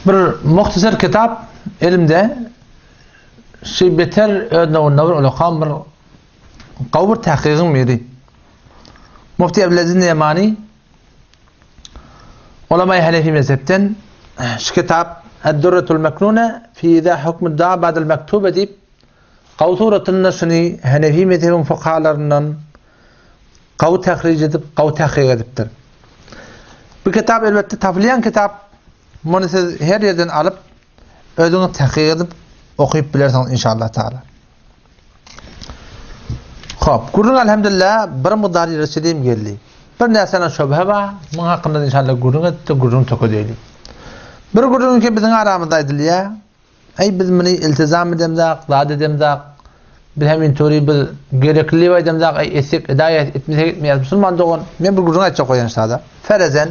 Bir muhtasar kitap elimde. Şu beter öz nowunda bir ulakan bir gowy bir tahkygyň biri. Mufti Abdülaziz Nemani Ulama-i Hanefi mezhepden şu kitap Ed-Durretul Meknune fi izah hukmud dua ba'del mektube diýip gowy suratynda şuny Hanefi mezhebiň fukahalaryndan gowy tahrij edip, gowy tahkyk edipdir. Bu kitap elbetde tapylýan kitap. Muny siz her ýerden alyp, özüňiz tahkyk edip okyp bilersiňiz inşallah taala. Hop, gürrüň elhamdülillah bir mukdar ýere çedim geldi. Bir närsene şöbhe bar, muň hakynda inşallah gürrüň etdi, gürrüň tökedeýli. Bir gürrüň ki biziň aramyzda aýdylýar. Eý biz muny iltizam edemzak, zat edemzak, biz hem intori biz gerekli diýip aýdamzak, eý etsek edaýas, etmesek etmeýäs. Musulman dogan, men bir gürrüň aýtjak bolýan şada. Ferezen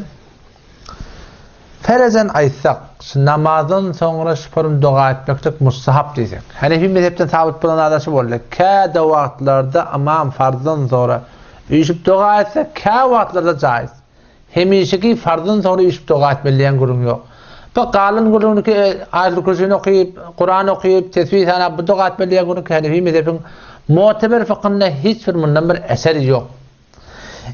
Ferezen aýtsak, şu namazdan soňra şu form doga etmeklik mustahap diýsek. Hanefi mezhepden sabyt bolan adaşy boldy. Käde wagtlarda ymam farzdan soňra üýşüp doga etse, kä wagtlarda jaýyz. Hemişeki farzdan soňra üýşüp doga etmeli diýen gürrüň ýok. Bu galan gürrüňniki Aýatul Kürsini okyp, Kuran okyp, tesbih sanap bu doga etmeli diýen gürrüň Hanefi mezhebiň muteber fykhynda hiç bir mundan bir eseri ýok.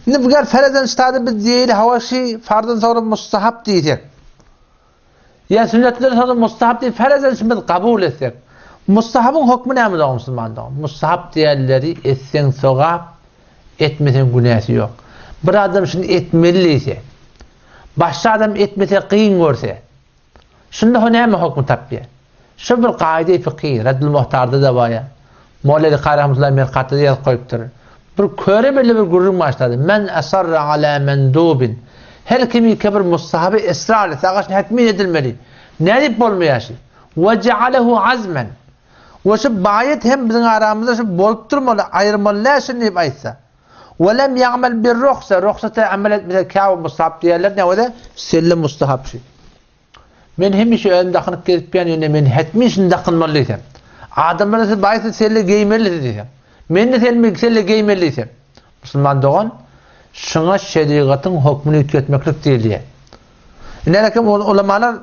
Indi bu ger ferezen ştady biz diýeli hawa şi farzdan soňra mustahap diýsek. Ýa sünnetlerden soňra mustahap diýip ferezen şi biz kabul etsek. Mustahabyň hökmi näme dogan musulman dogan? Mustahap diýenleri etseň sogap, etmeseň günäsi ýok. Bir adam şuny etmeli diýse, başga adam etmese kyn görse, Şunda ho näme hokmy tapýar? Şo bir gaýda-i fykhy, Reddül Muhtarda-da bar ýa. Molla Eli Kary rahmetullahi Merkatda-da ýazyp goýupdyr. Bir köre belli bir gürrüň başlady. Men esarra ala mendubin. Her kim ýeke bir mustahaby esrar etse, agaç hetmin edilmeli. Nädip bolmaýar şi? We jealehu azmen. We şu baýat hem biziň aramyzda şu bolup durmaly, aýyrmaly däl şuny diýip aýtsa. We lem ýa'mel bir ruhsa, ruhsata amel etmese käbir mustahap diýerler, näwede selle mustahap şu. Men hemişe özüm dakynyp gezipýän, ýöne men hetmin şuny dakynmaly diýsem. Adamlara siz baýsyz selle geýmeli diýsem. Men de selmi selle geýmeli diýsem. Musulman dogan, şuňa şerigatyň hökmüni üýtgetmeklik diýilýär. Ine ulamalar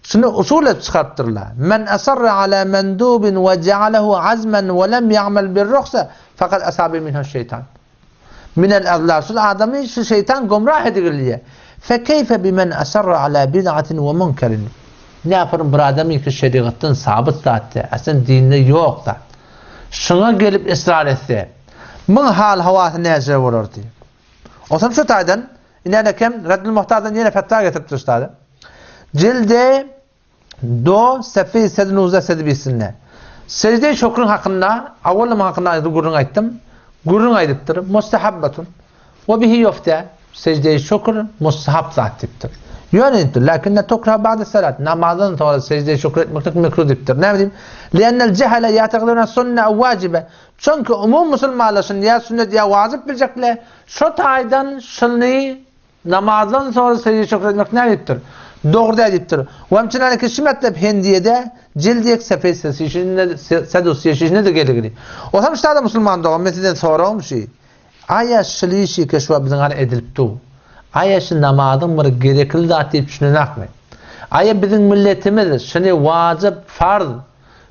Şuny usul edip çykarypdyrlar. Men asarra ala mendubin we jealehu azmen we lem ýa'mel bir-ruhsa fekad asabe minhu şeýtan. Minel azlal. Şul adamy şu şeýtan gomrah edigilýär. Fekeyfe bimen asarra ala bid'atin we munkerin. Näpürüm bir adamy ki şerigatdan sabyt zat däl, aslynda dinde ýok zat. Şuňa gelip ysrar etse, muň hal-hawasy näce bolardy? Otam şu taýdan Inen eken Reddül Muhtardan ýene fetwa getiripdir üstady. Jildi do sefi sednuza sedbisinde. Secde-i şökrüň hakynda, awalym hakynda aýdy gürrüň aýtdym. Gürrüň aýdypdyr. Mustahabbatun. We bihi yufta. Secde-i şökr mustahab zat diýipdir. Ýöne diýipdir, lakinne tukra ba'de salat. Namazdan soňra secde-i şökr etmeklik mekruh diýipdir. Näme diýip? Li'ennel jehele ýa'tegiduna sunne ew wajibe. Çünki umum musulmanlar şuny ýa sünnet ýa wajyp biljekler. Şo taýdan şuny namazdan soňra secde şükür etmek näme diýipdir? Dogry däl diýipdir. We hemçinaliki şu metlep Hendiýede jildi ýek sefeý sesişinde sedus ýeşişinde-de geligli. Osam ştada musulman dogan men sizden soragym şi. Aýa şyly şi keşwa biziň ara edilip du. Aýa şi namazyň bir gerekli zat diýip düşünenakmy? Aýa biziň milletimiz şyny wajyp, farz,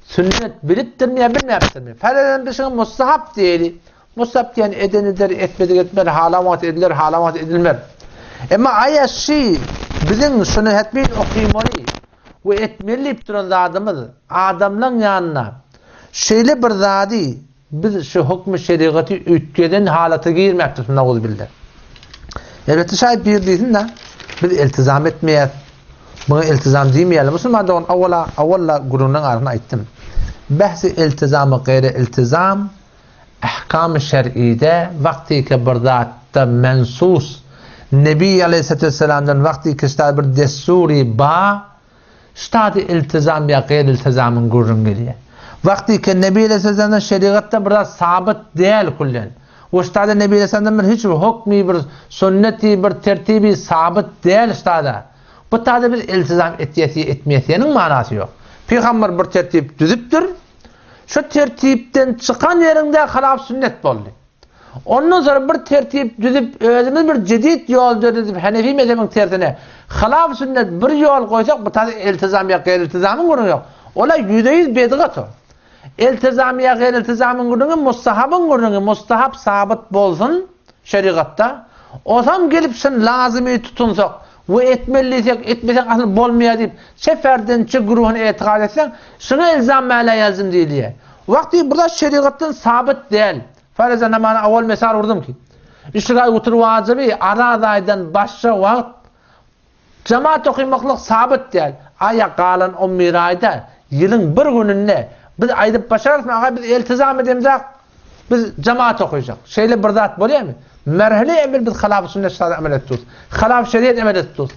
sünnet bilipdirmi ýa bilmäpdirmi? Farz eden biz şyňa mustahap diýeli. Mustahap diýen eden eder, etmedik etmez, halan wagt ediler, halan wagt edilmez. Emma aýa şi biziň şuny hetmin okymaly we etmeli diýip duran zadymyz adamlaň ýanyna şeýle bir zady biz şu hukmy şerigaty üýtgeden halata girmäpdiris naguzbillah. Elbetde şaýat bir diýsin-de biz iltizam etmeýäs. Muňa iltizam diýmeýärler. Musulman dogan awala awalla gürrüňiň arasyny aýtdym. Behsi iltizamy gaýry iltizam Ahkamy şer'ide wagtyky bir zatda mensus, Nebi aleýhissalatu wesselamdan wagtyky şta bir dessury ba, ştady iltizam ýa gaýr iltizamyň gürrüň gelýär. Wagtyky Nebi aleýhissalamdan şerigatda bir zat sabyt däl küllen. We ştada Nebi aleýhissalamdan bir hiç bir hukmy bir sünneti bir tertibi sabyt däl ştada. Bu tada biz iltizam etýäs ýa etmeýäs diýeniň manasy ýok. Pygamber bir tertip düzüpdir. Şu tertipden çykan ýeriňde halaf sünnet boldy. Ondan soňra bir tertip düzüp, özümiz bir jedid ýol döredip, Hanefi mezhebiň tersine, hylaf sünnet bir ýol goýsak, bu taýda eltizam ýa gaýryltizamyň gürrüňi ýok. Ola ýüzde-ýüz bedgat o. Eltizam ýa gaýryltizamyň gürrüňi mustahabyň gürrüňi, mustahap sabyt bolsun şerigatda, osam gelip şun lazymy tutunsak we etmeli diýsek, etmeseň asyl bolmaýar diýip, çe ferden, çe güruhyn etikat etseň, şuňa elzam mä la ýelzim diýilýär. Wagty bu zat şerigatdan sabyt däl. Fareza namany awal mesal urdum ki, Işigaý wutur wajyby araz aýdan başga wagt Jemaat okymaklyk sabyt däl. Aýa galan on bir aýda, ýylyň bir gününde biz aýdyp başararysmy, aga biz eltizam edemzak, biz jemaat okyjak. Şeýle bir zat bolýarmy? Merhele evvel biz halaf-y sünnet şada amel etdik. Halaf şeriat amel etdik.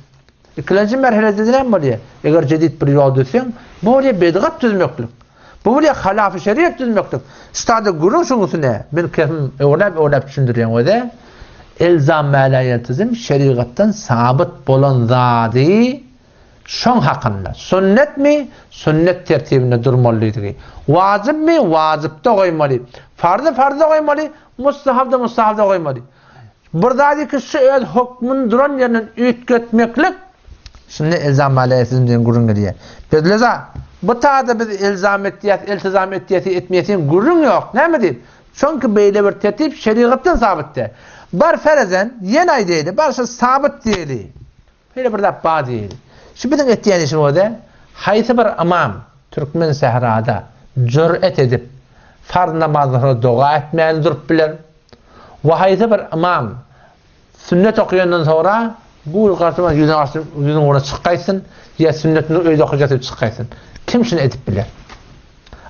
Ikilenji merhelede näme bolýar? Eger jedid bir ýol düzseň, bu bolýar bedgat düzmeklik. Bu bolýar halaf-y şeriat düzmeklik. Ştada gürrüň şuň üstüne. Men kefim öwläp-öwläp düşündirýän öze. Elzam mä lä ýeltizim şerigatdan sabyt bolan zady şoň hakynda. Sünnetmi? Sünnet tertibinde durmaly diýdigi. Wajypmy? Wajypda goýmaly. Farzy farzda goýmaly, mustahabda mustahabda goýmaly. Bir zady ki şu öz hökmüni duran ýerinden üýtgetmeklik şunda elzam mä lä ýeltizim diýen gürrüň gelýär. Biz leza bu tada biz elzam etýäs, eltizam etýäs, etmeýäs gürrüň ýok. Näme diýip? Çünki beýle bir tertip şerigatdan sabyt däl. Bar ferezen, ýene aýdaýly, bar şu sabyt diýeli. Beýle bir zat bar diýeli. Şu biziň etýän işimiz-de haýsy bir ymam türkmen sährada jüret edip farz namazdan soňra doga etmäni durup biler? We haýsy bir ymam Sünnet okaýandan soňra gul garşy ýüzüne garşy ýüzüň ugruna çykyp gaýtsyn, ýa sünnetini öýde okajak diýip çykyp gaýtsyn. Kim şuny edip biler?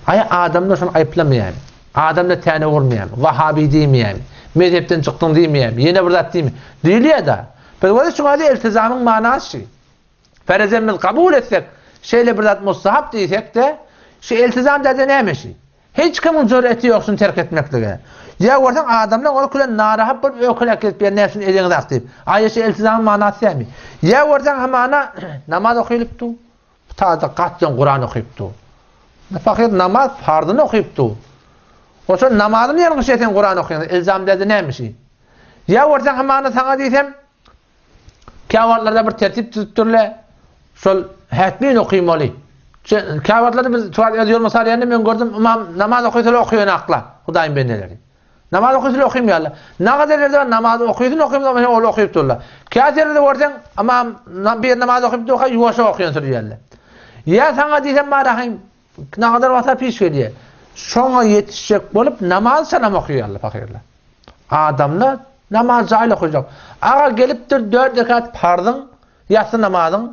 Aý adamlar şuny aýyplamaýarmy? Adamlar täne urmaýarmy? Wahabi diýmeýärmi? Mezhepden çykdyň diýmeýärmi? Ýene bir zat diýmeýärmi? Diýilýär-de. Biz bolsa şuňa ady eltizamyň manasy. Ferezem biz kabul etsek, şeýle bir zat mustahap diýsek-de, şu eltizam däde näme şi? Hiç kimiň jüreti ýok şuny terk etmeklige. Ýa görseň adamlar ol bilen narahat bolup öýkeläp gezip ýör näme üçin edeňizak diýip. Aý şu eltizamyň manasy dälmi? Ýa görseň hamana namaz okylyp dur. Bu taýda gatjan Kuran okyp dur. Pahyr namaz farzyny okyp dur. Oşo namazyny ýalňyş esen Kuran okaýaň elzam däde näme şi? Ýa görseň hamana saňa diýsem Käwagtlarda bir tertip düzüpdirler. Şol hätmin okymaly. Käwagtlarda biz tuwal öz ýoluma salýanda men gördüm, ymam namaz okaýsalar okaýan akla, Hudaýyň bendeleri. Namaz okaýsalar okamaýarlar. Nagaderlerde namaz okaýsyn okamaýar, ol okyp durlar. Käterlerde görseň, ymam bir namaz okyp durka ýuwaşa okaýan sürýärler. Ýa saňa diýsem barahym, nagadar wagtlar piş gelýär. Şoňa ýetişjek bolup namaz salam okaýarlar pahyrlar. Adamlar namaz jaýly okajak. Aga gelipdir dört rekat parzyň, ýassy namazyň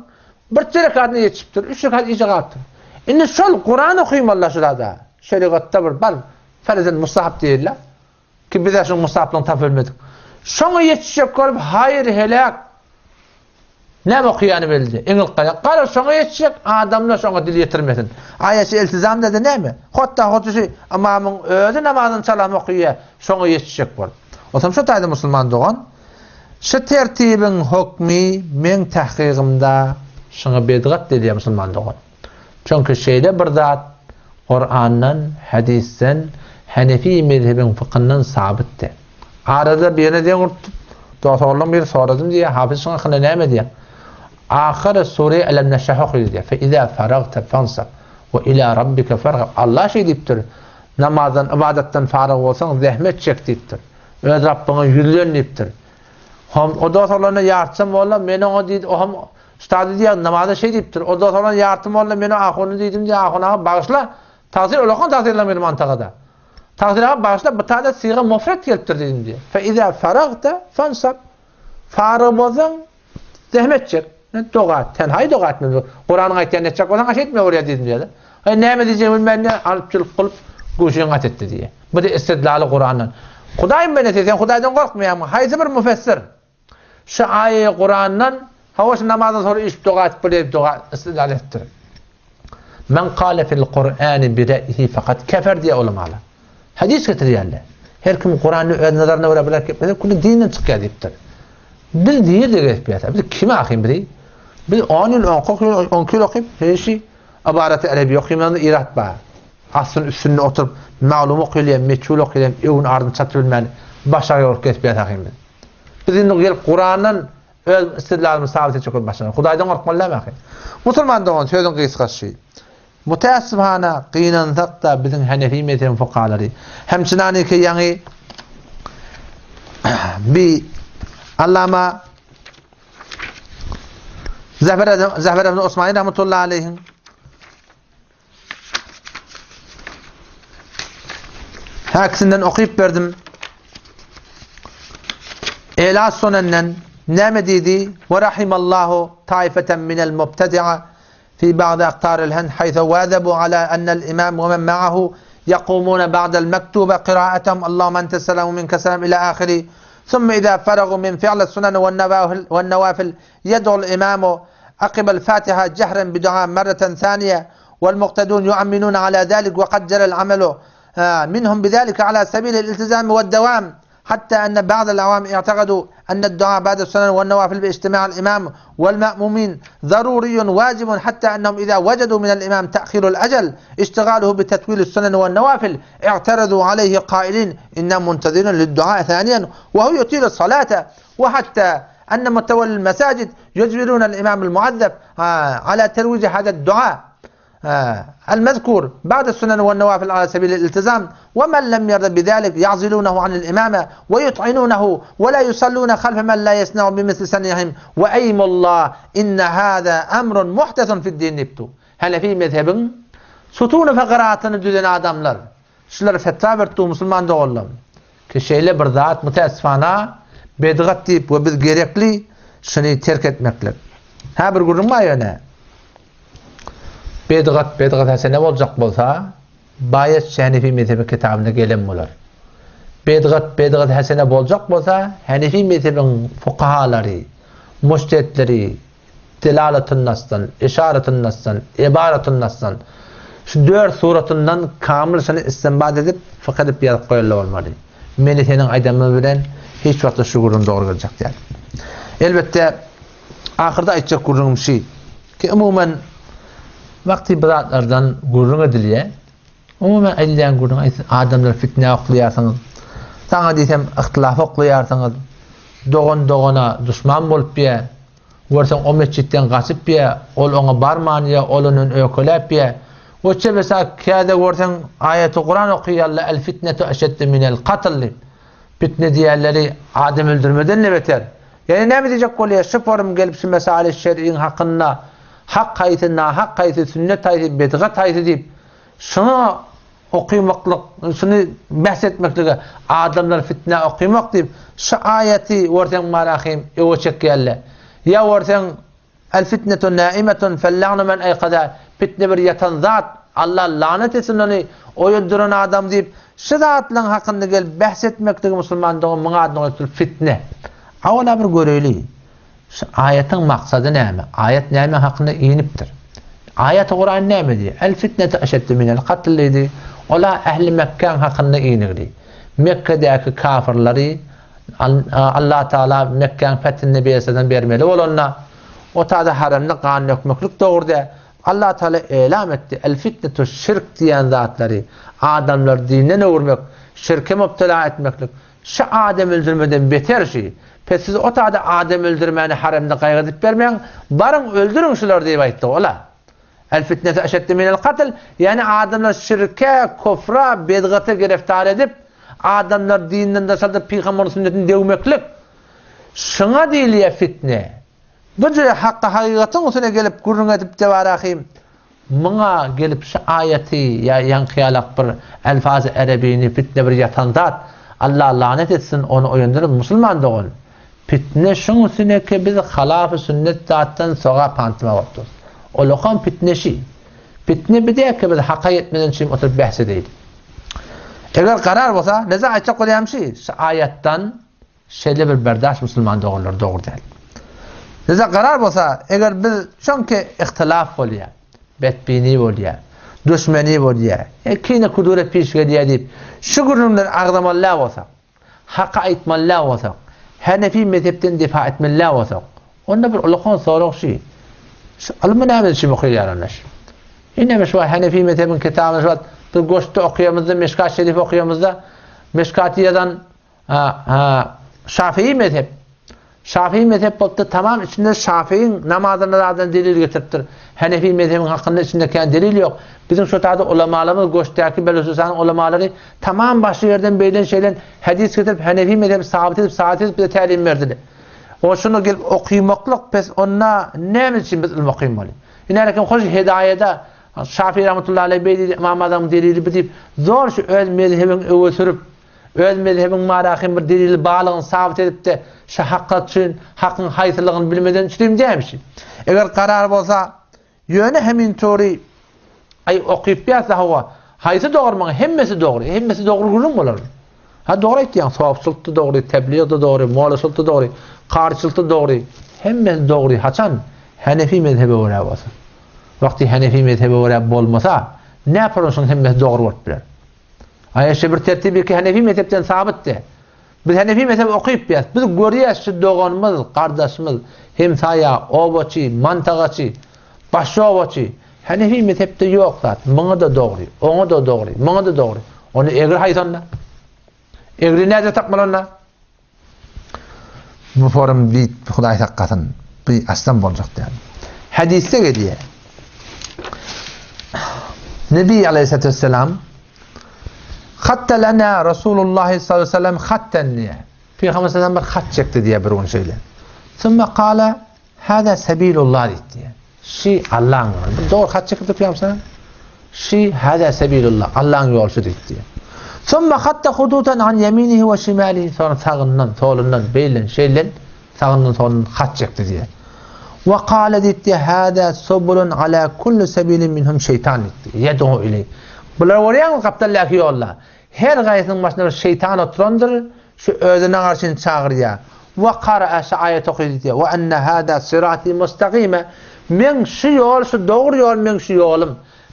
birje rekatyna ýetişipdir, üç rekat işe galypdyr. Indi şol Kuran okymalylar şu zada. Şerigatda bir bar, ferzen mustahap diýilýär. Ki biz şuň mustahaplygyny tapyp bilmedik. Şoňa ýetişjek bolup haýyr heläk Näme okaýany belli. Eňil gaýak. Gara şoňa ýetjek, adamlar şoňa dil ýetirmesin. Aýaçy eltizam dede näme? Hatda hususy ymamyň özi namazyny çalam okaýa, şoňa ýetjek bol. Otam şo taýda musulman dogan, şu tertibiň hokmy meň tahkygymda şuňa bedgat diýilýär musulman dogan. Çünki şeýle bir zat Kurandan, hadysdan, Hanefi mezhebiň fykyndan sabyt däl. Arada birine deň urupdyr. Dos-oglanlaryň biri soradym diýýär, Hafyz şuň hakynda näme diýýär? Ahyry sure Elem neşrah okydy diýýär. Fe izâ faragte fansab we ilâ rabbike fargab. Allah şeý diýipdir. Namazdan, ybadatdan faryg bolsaň, zähmet çek diýipdir. Öz Rabbyňa ýüzlen diýipdir. Hom o dos-oglana ýartsa molla, men oňa diýdi, o hem ustady diýýär, namazda şeý diýipdir. O dos-oglana ýarty molla, men o ahuny diýdim diýýär, ahun aga bagyşla. Tagsyr olakan tagsyr meni mantagada. Tagsyr aga bagyşla, bu taýda syga mufret gelipdir diýdim diýýär. Fe izâ faragta fansab. Faryg bolsaň, zähmet çek. Doga et. Sen haý doga etmeli. Kuranyň aýtýanyny etjek bolsaň, aş etme bolýar diýdim diýýär. Aý näme diýjegimi bilmän diýýär, alyp çylyp kylyp, guşuň at etdi diýýär. Bu da istidlaly Kurandan. Hudaýym bendesi, sen Hudaýdan gorkmaýaňmy? Haýsy bir müfessir şu aýaýy Kurandan, hawa şu namazdan soňra üýşüp doga etip bolýar diýip doga istidlal etipdir. Men kale fil Kur'ani bi re'yihi fakat kefer diýýär ulamalar. Hadys getirýärler. Her kim Kurany öz nazaryna görä biler geplese, küli dinden çykýar diýipdir. Biz nirede gezip ýatar? Biz kim ahym bizi? Biz 10 ýyl, 12 ýyl, 12 ýyl okyp, heşi ybaraty erebi okymanda irat bar. Aslyň üstünde oturyp, maglum okylýar, meçhul okylýar, öwün ardyny çatyp bilmän. Başagaý bolup gezip ýatakyn biz. Biz indi gelip Kurandan öz istidlalymyzy sabit etjek bolup başladyk. Hudaýdan gorkmaly dälmi ahy? Musulman dogan, sözüň gysgasy şu. Mütäessifana, gynansak-da biziň Hanefi mezhebiň fukahalary, hemçinaniki ýaňy bi Allama Zafer Zafer ibn Osmani rahmetullahi aleyhiň Häkisinden okyp berdim. Ela Sunenden näme diýdi? Ve rahimallahu taifeten minel mubtedi'a fi ba'd aktaril hind haythu wazabu ala enel imam ve men ma'ahu يقومون بعد المكتوبة قراءتهم اللهم أنت السلام ومنك السلام إلى آخره ثم إذا فرغوا من فعل السنن والنوافل يدعو الإمام عقب الفاتحة جهرا بدعاء مرة ثانية والمقتدون يؤمنون على ذلك وقد جرى العمل آه، منهم بذلك على سبيل الالتزام والدوام حتى أن بعض العوام اعتقدوا أن الدعاء بعد السنن والنوافل باجتماع الإمام والمأمومين ضروري واجب حتى أنهم إذا وجدوا من الإمام تأخير الأجل اشتغاله بتطويل السنن والنوافل اعترضوا عليه قائلين إنا منتظرون للدعاء ثانيا وهو يطيل الصلاة وحتى أن متولي المساجد يجبرون الإمام المعذب آه، على ترويج هذا الدعاء آه، المذكور بعد السنن والنوافل على سبيل الالتزام ومن لم يرضى بذلك يعزلونه عن الإمامة ويطعنونه ولا يصلون خلف من لا يصنع بمثل سنهم وأيم الله إن هذا أمر محدث في الدين نبتو Hanefi mezhebiň sutuny fekaratyny düzen adamlar şular fetwa beripdi musulman doganlarym ki şeýle bir zat müteessifana bedgat diýip we biz gerekli şuny terk etmeklik. Hä bir gürrüň bar ýöne. Bedgat bedgat hasene boljak bolsa baýat Hanefi mezhebi kitabynda gelen bolar. Bedgat bedgat hasene boljak bolsa Hanefi mezhebiň fukahalary, mujtehitleri Delaletun-nasdan, Yşaretun-nasdan, Ybaretun-nasdan şu dört suratyndan kamyl şuny istinbat edip, fykh edip ýazyp goýanlar bolmaly. Meni seniň aýdanyň bilen hiç wagtda şu gürrüň dogry geljek däl. Elbetde, ahyrda aýtjak gürrüňim şi, ki umuman wagty bir zatlardan gürrüň edilýär. Umuman aýdylýan gürrüň aýtsyn, adamlary fitnä oklaýarsyňyz. Saňa diýsem yhtylafa oklaýarsyňyz. Dogan dogana duşman bolup ýa. Görseň o metjitden gaçyp ýa, ol oňa barman ýa, ol ondan öýkeläp ýa. Goçça besa käde görseň aýaty Kuran okyýarlar El fitnetu eşeddu minel katl diýip. Fitne diýýärleri adam öldürmeden-de beter. Ýöne näme diýjek bolýar, şu forum gelip şu mesaili şer'iň hakynda hak haýsy, nahak haýsy, sünnet haýsy, bedgat haýsy diýip, şuňa okymaklyk, şuny bäs etmeklige adamlary fitnä okymak diýip, şu aýaty görseň marahym öwe çekýärler. Ýa görseň El fitnetu naimetun fella'nu men eýkaza fitne bir ýatan zat, Allah lanet etsin ony oýandyran adam diýip, şu zatlaryň hakynda gelip bäs etmekligi musulman dogan muň adyny goýup dur fitne. Awala bir göreýli. Şu aýatyň maksady näme? Aýat näme hakynda inipdir? Aýaty Kuran näme diýýär? El fitnetu eşeddu minel katl diýdi. Ola ähli Mekgäň hakynda inigdi. Mekgedäki kafyrlary Allah Taala Mekgäň fethini Nebi bermeli bolanda, o tada haramda gan dökmeklik dogry däl. Allah Taala elam etdi, El fitnetu şirk diýen zatlary, adamlary dinden öwürmek, şirke mübtela etmeklik, şu adam öldürmeden beter şi. Pes siz o tada adam öldürmäni haremde gaýgy edip bermäň, baryň öldüriň şulary diýip aýtdy ola. El fitnetu eşeddu minel katl, ýagny adamlary şirke, kufra, bedgata giriftar edip, adamlary dinden daşardyp pygamberiň sünnetini döwmeklik. Şuňa diýilýär fitne. Bu jüre hakka hakykatyň üstüne gelip gürrüň edip debarahym. Muňa gelip şu aýaty ýa ýaňky ýalak bir elfazy erebini fitne bir ýatan zat Allah lanet etsin ony oýandyryp musulman dogan pitne şuň üstüne ki biz halafy sünnet zatdan sogap pantyma bolup durus. Olakam pitne şi. Pitne bidä ki biz haka ýetmeden çüým oturyp bähs edeýli. Eger karar bolsa neze aýtjak bolýarym şi şu aýatdan Şeýle bir berdaş musulman doganlar dogry däl. Bize karar bolsa, eger biz çünki ihtilaf bolýar, betbini bolýar, düşmeni bolýar, e, kine kudure piş gelýär diýip, şu gürrüňleri agzamaly däl bolsak, haky aýtmaly däl bolsak, Hanefi mezhepden difa etmeli däl bolsak, onda bir ulakan sorag şu. Şu ylmy näme üçin okaýar onda şu? Ine şu wagt Hanefi mezhebiň kitabyny şu wagt biz goşda okaýamyzda, Meşkat Şerif okaýamyzda, Meşkaty ýazan. Şafii mezhep. Şafii mezhep bolupdyr, tamam içinde Şafiiň namazyna zadyna delil getiripdir. Hanefi mezhebiň hakynda içinde kän delil ýok. Biziň şo taýda ulamalarymyz Goşdäki Belujystanyň ulamalary tamam başga ýerden beýlen şeýlen hadys getirip Hanefi mezhebi sabyt edip sabyt edip bize tälim berdiler. O şuny gelip okymaklyk pes onda näme üçin biz ylym okymaly? Ine eken hoş hedaýada Şafii rahmetullahi aleyh beý diýdi Ymam Azamyň delili bu diýip zor şu öz mezhebiň öňe sürüp öz mezhebiň barahyn bir delili barlygyny sabyt edipde şu hakykat üçin hakyň haýsylygyny bilmeden çürim dämişi. Eger karar bolsa ýöne hemin tory aý okyp ýatsa hawa haýsy dogry maňa hemmesi dogry hemmesi dogry gürrüň bolar. Ha dogry aýtýaň sopçylykda dogry tebliğde dogry molaçylykda dogry karyçylykda dogry hemmesi dogry haçan Hanefi mezhebe görä bolsa. Wagty Hanefi mezhebe görä bolmasa näpürün şuň hemmesi dogry bolup biler. Aýşe bir tertibi ki Hanefi mezhepden sabytdy. Biz Hanefi mezhebi okyp ýas. Biz görýäs şu doganymyz, gardaşymyz, hemsaýa, obaçy, mantagaçy, başga obaçy. Hanefi mezhepde ýok zat. Muňa-da dogry, oňa-da dogry, muňa-da dogry. Ony egri haýsy onda? Egri näde tapmaly onda? Bu forum bir Hudaý saklasyn. Bir aslan boljak däl. Hadisde gelýär. Nebi aleyhissalatu vesselam Hatta lana Rasulullah sallallahu aleyhi ve sellem hattan diýär. Peygamber sallallahu bir hat çekdi diýär bir gün şeýle. Summa kala Hada sebilullah diýdi. Şi Allaň ýoly. Bir dogry hat çekip Peygamber sallallahu Şi hada sebilullah Allaň ýoly şu diýdi. Summa hatta hududan an yeminihi we şimalihi sonra sagyndan, solundan, beýlen, şeýlen sagyndan, solundan hat çekdi diýär. We kale diýdi, hada subulun ala kulli sebilin minhum şeytan diýdi. Yed'u iley. Bular görýäňmi gapdaldaky ýolda? Her gaýsynyň başynda bir şeytan oturandyr, şu özüne garşy çagyrýar. We kara'a şu aýat okydy diýýär. We enne hada sirati mustaqime. Meň şu ýol, şu dogry ýol meň şu ýolum.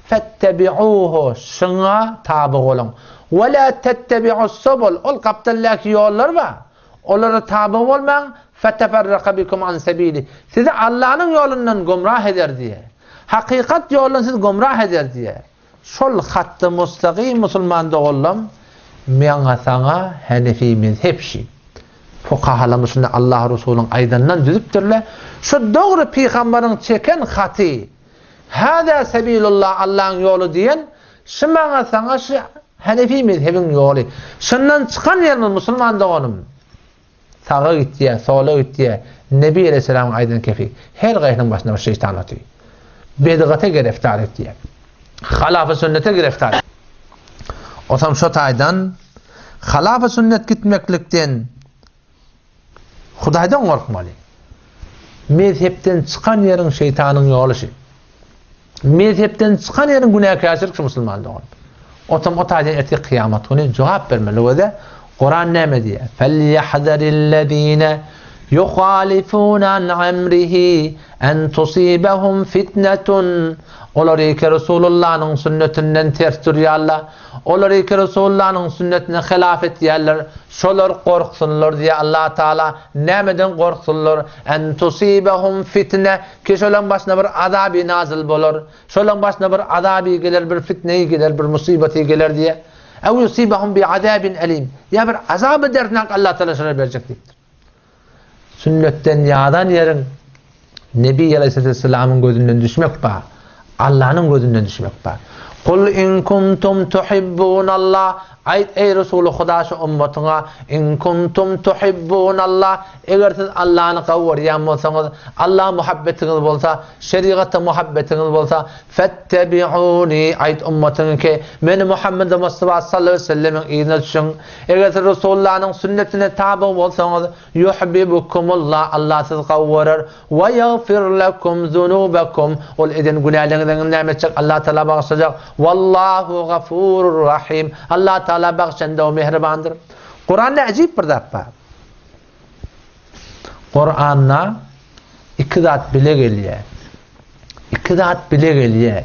Fettebi'uhu şuňa taby boluň. We la tettebi'us subul. Ol gapdaldaky ýollar bar. Olara taby bolmaň, feteferraka bikum an sebili. Sizi Allanyň ýolundan gümrah eder diýýär. Hakykat ýolundan sizi gümrah eder diýýär. Şol hatda mustagym musulman doganlam meňa saňa Hanefi mezhep şi. Fukahalarymyz şunda Allah Resulyň aýdanyndan düzüpdirler. Şu dogry pygambaryň çeken haty Hada sebilullah Allaň ýoly diýen şu maňa saňa şu Hanefi mezhebiň ýoly. Şundan çykan ýerimiz musulman doganym. Saga gitýär, sola gitýär. Nebi aleýhissalamyň aýdan kefi. Her gaýsynyň başynda bir şeýtan otyr. Bedgata gereftar etýär. Halafy sünnete gereftar. Otam şo taýdan halafy sünnet gitmeklikden Hudaýdan gorkmaly. Mezhepden çykan ýeriň şeýtanyň ýoly şi. Mezhepden çykan ýeriň günäkärçilik şu musulman dogan. Otam o taýdan ertir kyýamat güni jogap bermeli öze. Kuran näme diýýär? Felýahzarillezine yuhalifuna an emrihi en tusibahum fitnetun. Olar ki Resulullahnyň sünnetinden ters durýarlar. Olar ki Resulullahnyň sünnetine hilaf etýärler. Şolar gorksunlar diýýär Allah Taala. Nämeden gorksunlar? En tusibahum fitne. Ki şolaň başyna bir azaby nazyl bolar. Şolaň başyna bir azaby geler, bir fitneyi geler, bir musibaty geler diýýär. Ew yusibahum bi azabin elim. Ýa bir azaby derdnak Allah Taala şolara berjek diýipdir. Sünnetden ýadan ýeriň Nebi aleyhisselamyň gözünden düşmek bar. Allanyň gözünden düşmek bar. Kul in kuntum tuhibbunallah Aýt eý Resuly Huda şu ummatyňa in kuntum tuhibbunallah eger siz Allany gowy görýän bolsaňyz, Alla muhabbetiňiz bolsa, şerigata muhabbetiňiz bolsa, fettebi'uni aýt ummatyňa ki, meni Muhammed Mustafa sallallahu aleyhi ve sellemiň yzyna düşüň. Eger siz Resulullanyň sünnetine taby bolsaňyz, Yuhbibukumullah, Allah sizi gowy görer, we ýagfir lekum zunubakum, ol eden günäleriňizi näme etjek, Allah Taala bagyşlajak, Wallahu gafurur rahim, Allah Taala bagyşanda we mähribandyr. Kuranda äjip bir zat bar. Kuranda iki zat bile gelýär. Iki zat bile gelýär.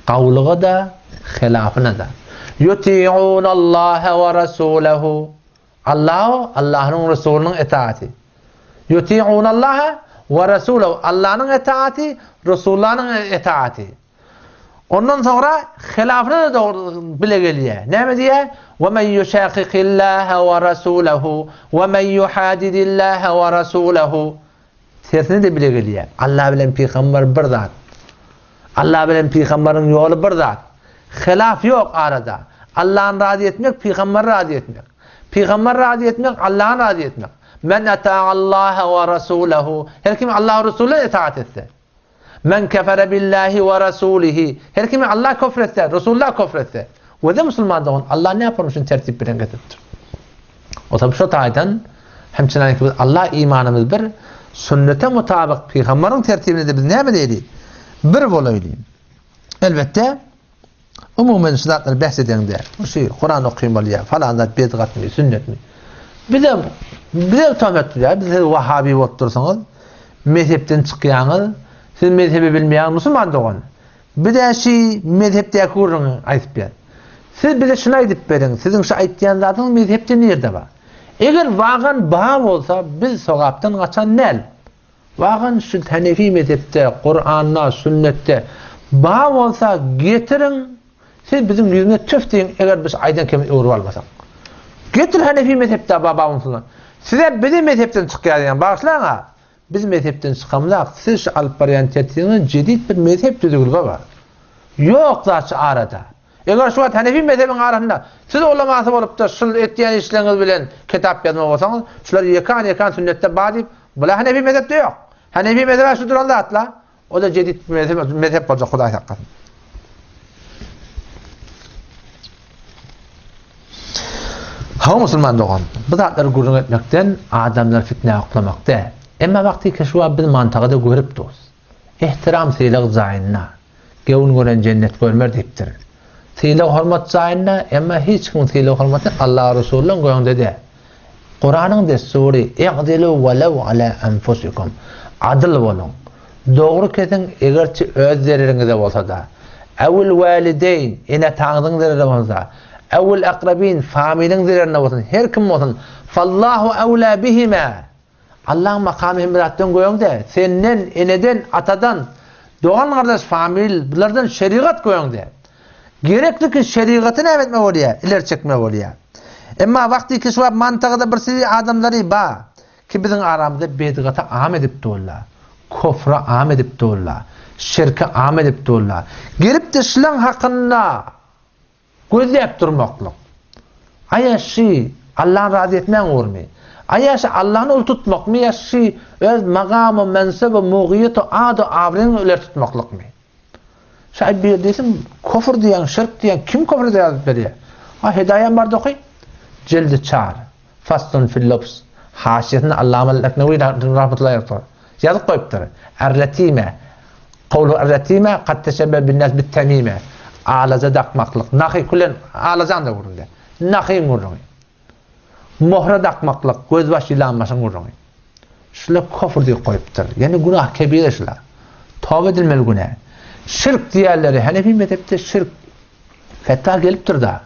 Gawlyga-da, hilafyna-da. Yuti'unallaha we rasulahu. Allaha, Allahnyň Resulynyň etaaty. Yuti'unallaha we rasulahu. Allanyň etaaty, Resullanyň etaaty. Ondan soňra hilafyna-da dogry bile gelýär. Näme diýýär? Ve men yuşaqiqillaha ve rasulahu ve men yuhadidillaha ve rasulahu. Tersine-de bile gelýär. Allah bilen pygamber bir zat. Allah bilen pygamberiň ýoly bir zat. Hilaf ýok arada. Allahny razy etmek, pygamberi razy etmek. Pygamberi razy etmek, Allahny razy etmek. Men ata'allaha ve rasulahu. Her kim Allah Resuluna itaat etse. Men kefere billahi we rasulihi. Her kimi Allah köfr etse, Resulullah köfr etse. Wede musulman dogan Allah ne yaparmyş şunu tertip bilen getiripdir. O tabi şu taýdan hem çynanki biz Allah imanymyz bir sünnete mutabyk pygamberiň tertibine de biz näme diýeli? Bir bolaýly. Elbetde Umuman şu zatlary bäs edeňde, şu Kuran okyn bolýar, falan zat bidgatmy, sünnetmi? Bize bize töhmet tutýar, biz siz wahabi bolup dursuňyz, mezhepden çykýaňyz, siz mezhebi bilmeýäňiz, musulman dogan. Bize şu mezhepdäki gürrüňi aýdyp ber. Siz bize şuny aýdyp beriň, siziň şu aýtýan zadyňyz mezhepde nirde bar? Eger wagan bar bolsa, biz sogapdan gaçan däl. Wagan şu Hanefi mezhepde, Kuranda, sünnetde bar bolsa getiriň, siz biziň ýüzüne tüf diýiň, eger biz aýdan kemiz öwrüp almasak. Getir Hanefi mezhepde bar bolsa. Size bizi mezhepden çykýar diýen, bagyşlaň-a. Biz mezhepden çykamzak, siz şu alyp barýan tertibiňiz jedid bir mezhep düzügli baba. Ýok zat şu arada. Eger şu wagt Hanefi mezhebiň arasynda siz ulamasy bolupda şul etýän işleriňiz bilen kitap ýazma bolsaňyz, şular ýekan-ýekan sünnetde bar diýip, bula Hanefi mezhepde ýok. Hanefi mezhebe şu duran zatla, o-da jedid mezhep, mezhep boljak Hudaý saklasyn. Hawa musulman dogan, bu zatlary gürrüň etmekden adamlary fitnä oklamak däl. Emma wagty ki şu wagt biz mantagy-da görüp durus. Ehtiram sylag jaýynda. Gewün gören jennet görmer diýipdir. Sylag-hormat jaýynda, emma hiç kimiň sylag-hormaty Allah Resulynyň göňünde däl. Kuranyň dessury, I'dilu welew ala enfusikum. Adyl boluň. Dogry kesiň, egerçi öz zereriňize bolsa-da. Ewil walideýn, ene-ataňyzyň zererine bolsa-da. Ewil akrabin, familiň zererine bolsun, her kim bolsun. Fallahu ewla bihima. Allaň makamy hemme zatdan göňde, senden, eneden, atadan, dogan-gardaş, famil, bulardan şerigat göňde. Gerekli ki şerigaty näme etme bolýar, ileri çekme bolýar. Emma wagty ki şu wagt mantagyda bir sürü adamlary ba, ki biziň aramyzda bedgata am edip durlar, kofra am edip durlar, şirke am edip durlar. Gelip-de şulaň hakynda Gözläp durmaklyk. Aýa şy Allany razy etmäň ugrumy? Aýa şy Allany uly tutmakmy ýa şy öz magamy, mensebi, mugyýeti, ady, abraýyňy ileri tutmaklykmy? Şy aýt bir diýsin, kofr diýýäň, şirk diýýäň, kim kofr diýip ýazyp berýär? A Hidaýam barda oky. Jildi çar. Faslun fil lubs. Haşiýesinde Allama Leknewi rahmetullahi ýazypdyr. Ýazyp goýupdyr. Er-retime. Kowlu er-retime kad teşebbe bin-nas bit-temime. Alaja dakmaklyk. Nahy külen alajaň-da gürrüňde. Nahyň gürrüňi. Mohra dakmaklyk, gözbaş ýylanbaşyň gürrüňi. Şular kofr diýip goýupdyr. Ýagny günah kebire şular. Toba edilmeli günä. Şirk diýerleri Hanefi mezhepde şirk Fetwa gelipdir-da.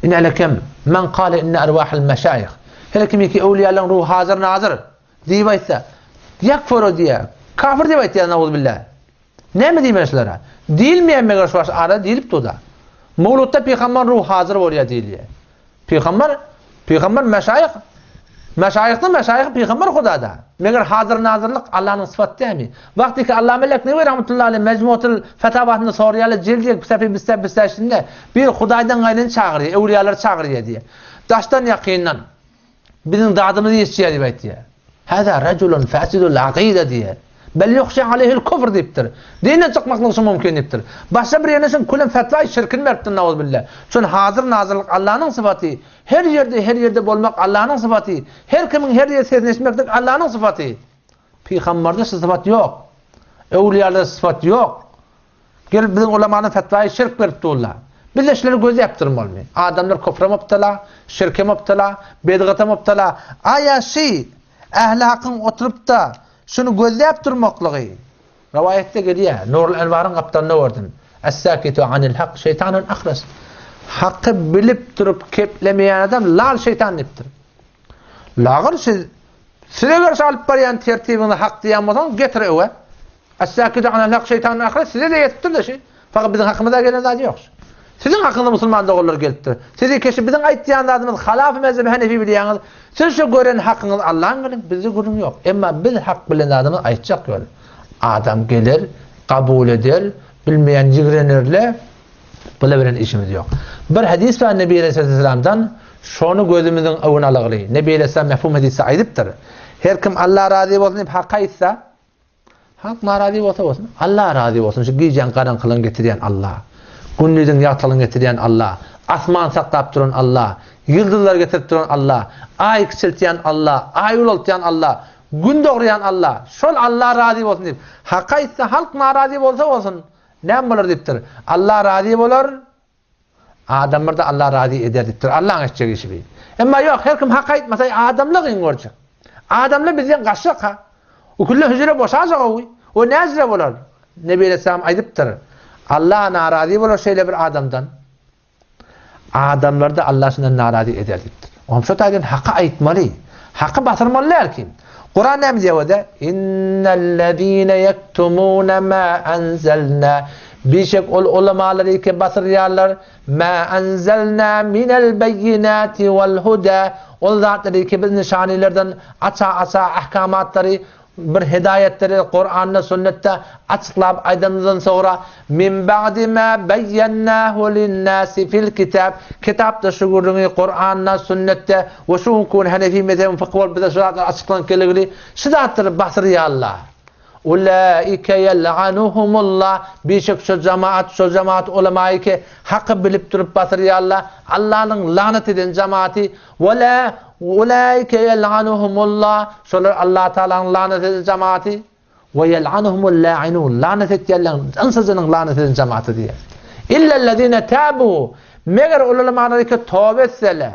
Ine lekem men kale inne erwahal meşaýyh. Her kim ki öwliýalaryň ruhy hazir nazyr diýip aýtsa, ýekfuru diýýär. Kafir diýip aýtýar nauzubilla. Näme diýmeli şulara? Diýilmeýär meger şu wagt ara diýilip dur-da. Mawludda pygamber ruhy hazir bolýar diýilýär. Pygamber, pygamber meşaýyh, meşaýyhdan meşaýyh pygamber Hudada. Meger hazyr-nazyrlyk Allanyň sypaty dälmi? Wagty ki Allame Leknewi rahmetullahi aleyh Mejmuatul Fetawasynda soraýarlar, jeldi sefi bisse bisse şinde bir Hudaýdan gaýryny çagyrýar, öwliýalary çagyrýar diýýär. Daşdan ýakyndan biziň dadymyzy ýetişýär diýip aýtýar. Hâzâ rejulun fâsidul akyda diýýär. Bel ýuhşa aleýhil kufr diýipdir. Dinden çykmaklyk şu mümkin diýipdir. Başga bir ýerde şuň külem fetwa şirkini beripdir nauzubilla. Çün hazyr nazyrlyk Allanyň sypaty. Her ýerde her ýerde bolmak Allanyň sypaty. Her kimiň her ýerde sesini eşitmeklik Allanyň sypaty. Pygambarda şu sypat ýok. Öwliýalarda sypat ýok. Gelip biziň ulamanyň fetwaýy şirk berip durlar. Biz-de şulary gözläp durmalymy? Adamlar kufra mubtala, şirke mubtala, bedgata mubtala. Aýa şy ähli hakyň oturyp-da şuny gözläp durmaklygy. Rowaýatda gelýär, Nurul Enwaryň gapdalynda gördüm. Es-sakitu anil hak şeýtanun ahras. Haky bilip durup keplemeýän adam lal şeýtan diýipdir. Lagyr siz size garşy alyp barýan tertibiňizi hak diýýän bolsaňyz getir öwe. Es-sakitu anil hak şeýtanun ahras size-de ýetipdir-de şi. Fakat biziň hakymyza gelen zat ýok. Siziň hakyňyza musulman doganlar gelipdir. Sizi keşi biziň aýtýan zadymyz halaf mezhebi Hanefi bilýäňiz. Siz şu gören hakyňyz Allaň geliň, bizde gürrüň ýok. Emma biz hak bilen zadymyz aýtjak ýöne. Adam geler, kabul eder, bilmeýän ýigrenerle, bula bilen işimiz ýok. Bir hadis bar Nebi Aleyhisselamdan, şony gözümiziň öňüne alagly. Nebi Aleyhisselam mefhum hadisde aýdypdyr. Her kim Allah razy bolsun diýip hak aýtsa, Halk narazy bolsa bolsun, Allah razy bolsun, şu gijäň garaňkylygyny getirýän Allah, gündiziň ýagtylygyny getirýän Allah, asman saklap duran Allah, ýyldyzlary getirip duran Allah, aý kiçeltýän Allah, aý ulaltýan Allah, gün dogurýan Allah, şol Allah razy bolsun diýip, hak aýtsa halk narazy bolsa bolsun, näme bolar diýipdir. Allah razy bolar, Adamlarda Allah razy eder diýipdir. Allaň etjek işi bi. Emma ýok, her kim hak aýtmasa adamlar gyn görjek. Adamlar bizden gaçjak ha. O külle hüjre boşajak owy. O näjre bolar? Nebi Aleyhisselam aýdypdyr. Allah narazy bolar şeýle bir adamdan. Adamlarda Allah şundan narazy eder diýipdir. Oňa şo taýdan haky aýtmaly. Haky basyrmaly däl kim. Kuran näme diýýär o-da? Innellezine ýektumune ma enzelna. Bişek ol ulamalary ki basyrýarlar, ma enzelna minel beýinati wal huda. Ol zatlary ki biz nyşanylardan aça-aça ahkamatlary Bir hidaýetleri Kuranda, sünnetde açyklap aýdanymyzdan soňra, Min ba'di ma beýýennahu linnasi fil kitab, kitapda şu gürrüňi Kuranda, sünnetde we şu günki gün Hanefi mezhebiň fykhy bolup bize şu zatlar açyklanyp geligili şu zatlary basyrýarlar. Ulaike ýel'anuhumullah, bişek şo jamaat, şo jamaat ulamaýy ki haky bilip durup basyrýarlar, Allanyň lanat eden jamaty, We la ulaike ýel'anuhumullah, şolar Allah Tagalaň lanat eden jamaty, we ýel'anuhumul la'inun, lanat etýänleriň, ynsa-jynyň lanat eden jamaty diýýär. Illellezine tabu, meger olar manalary ki toba etseler,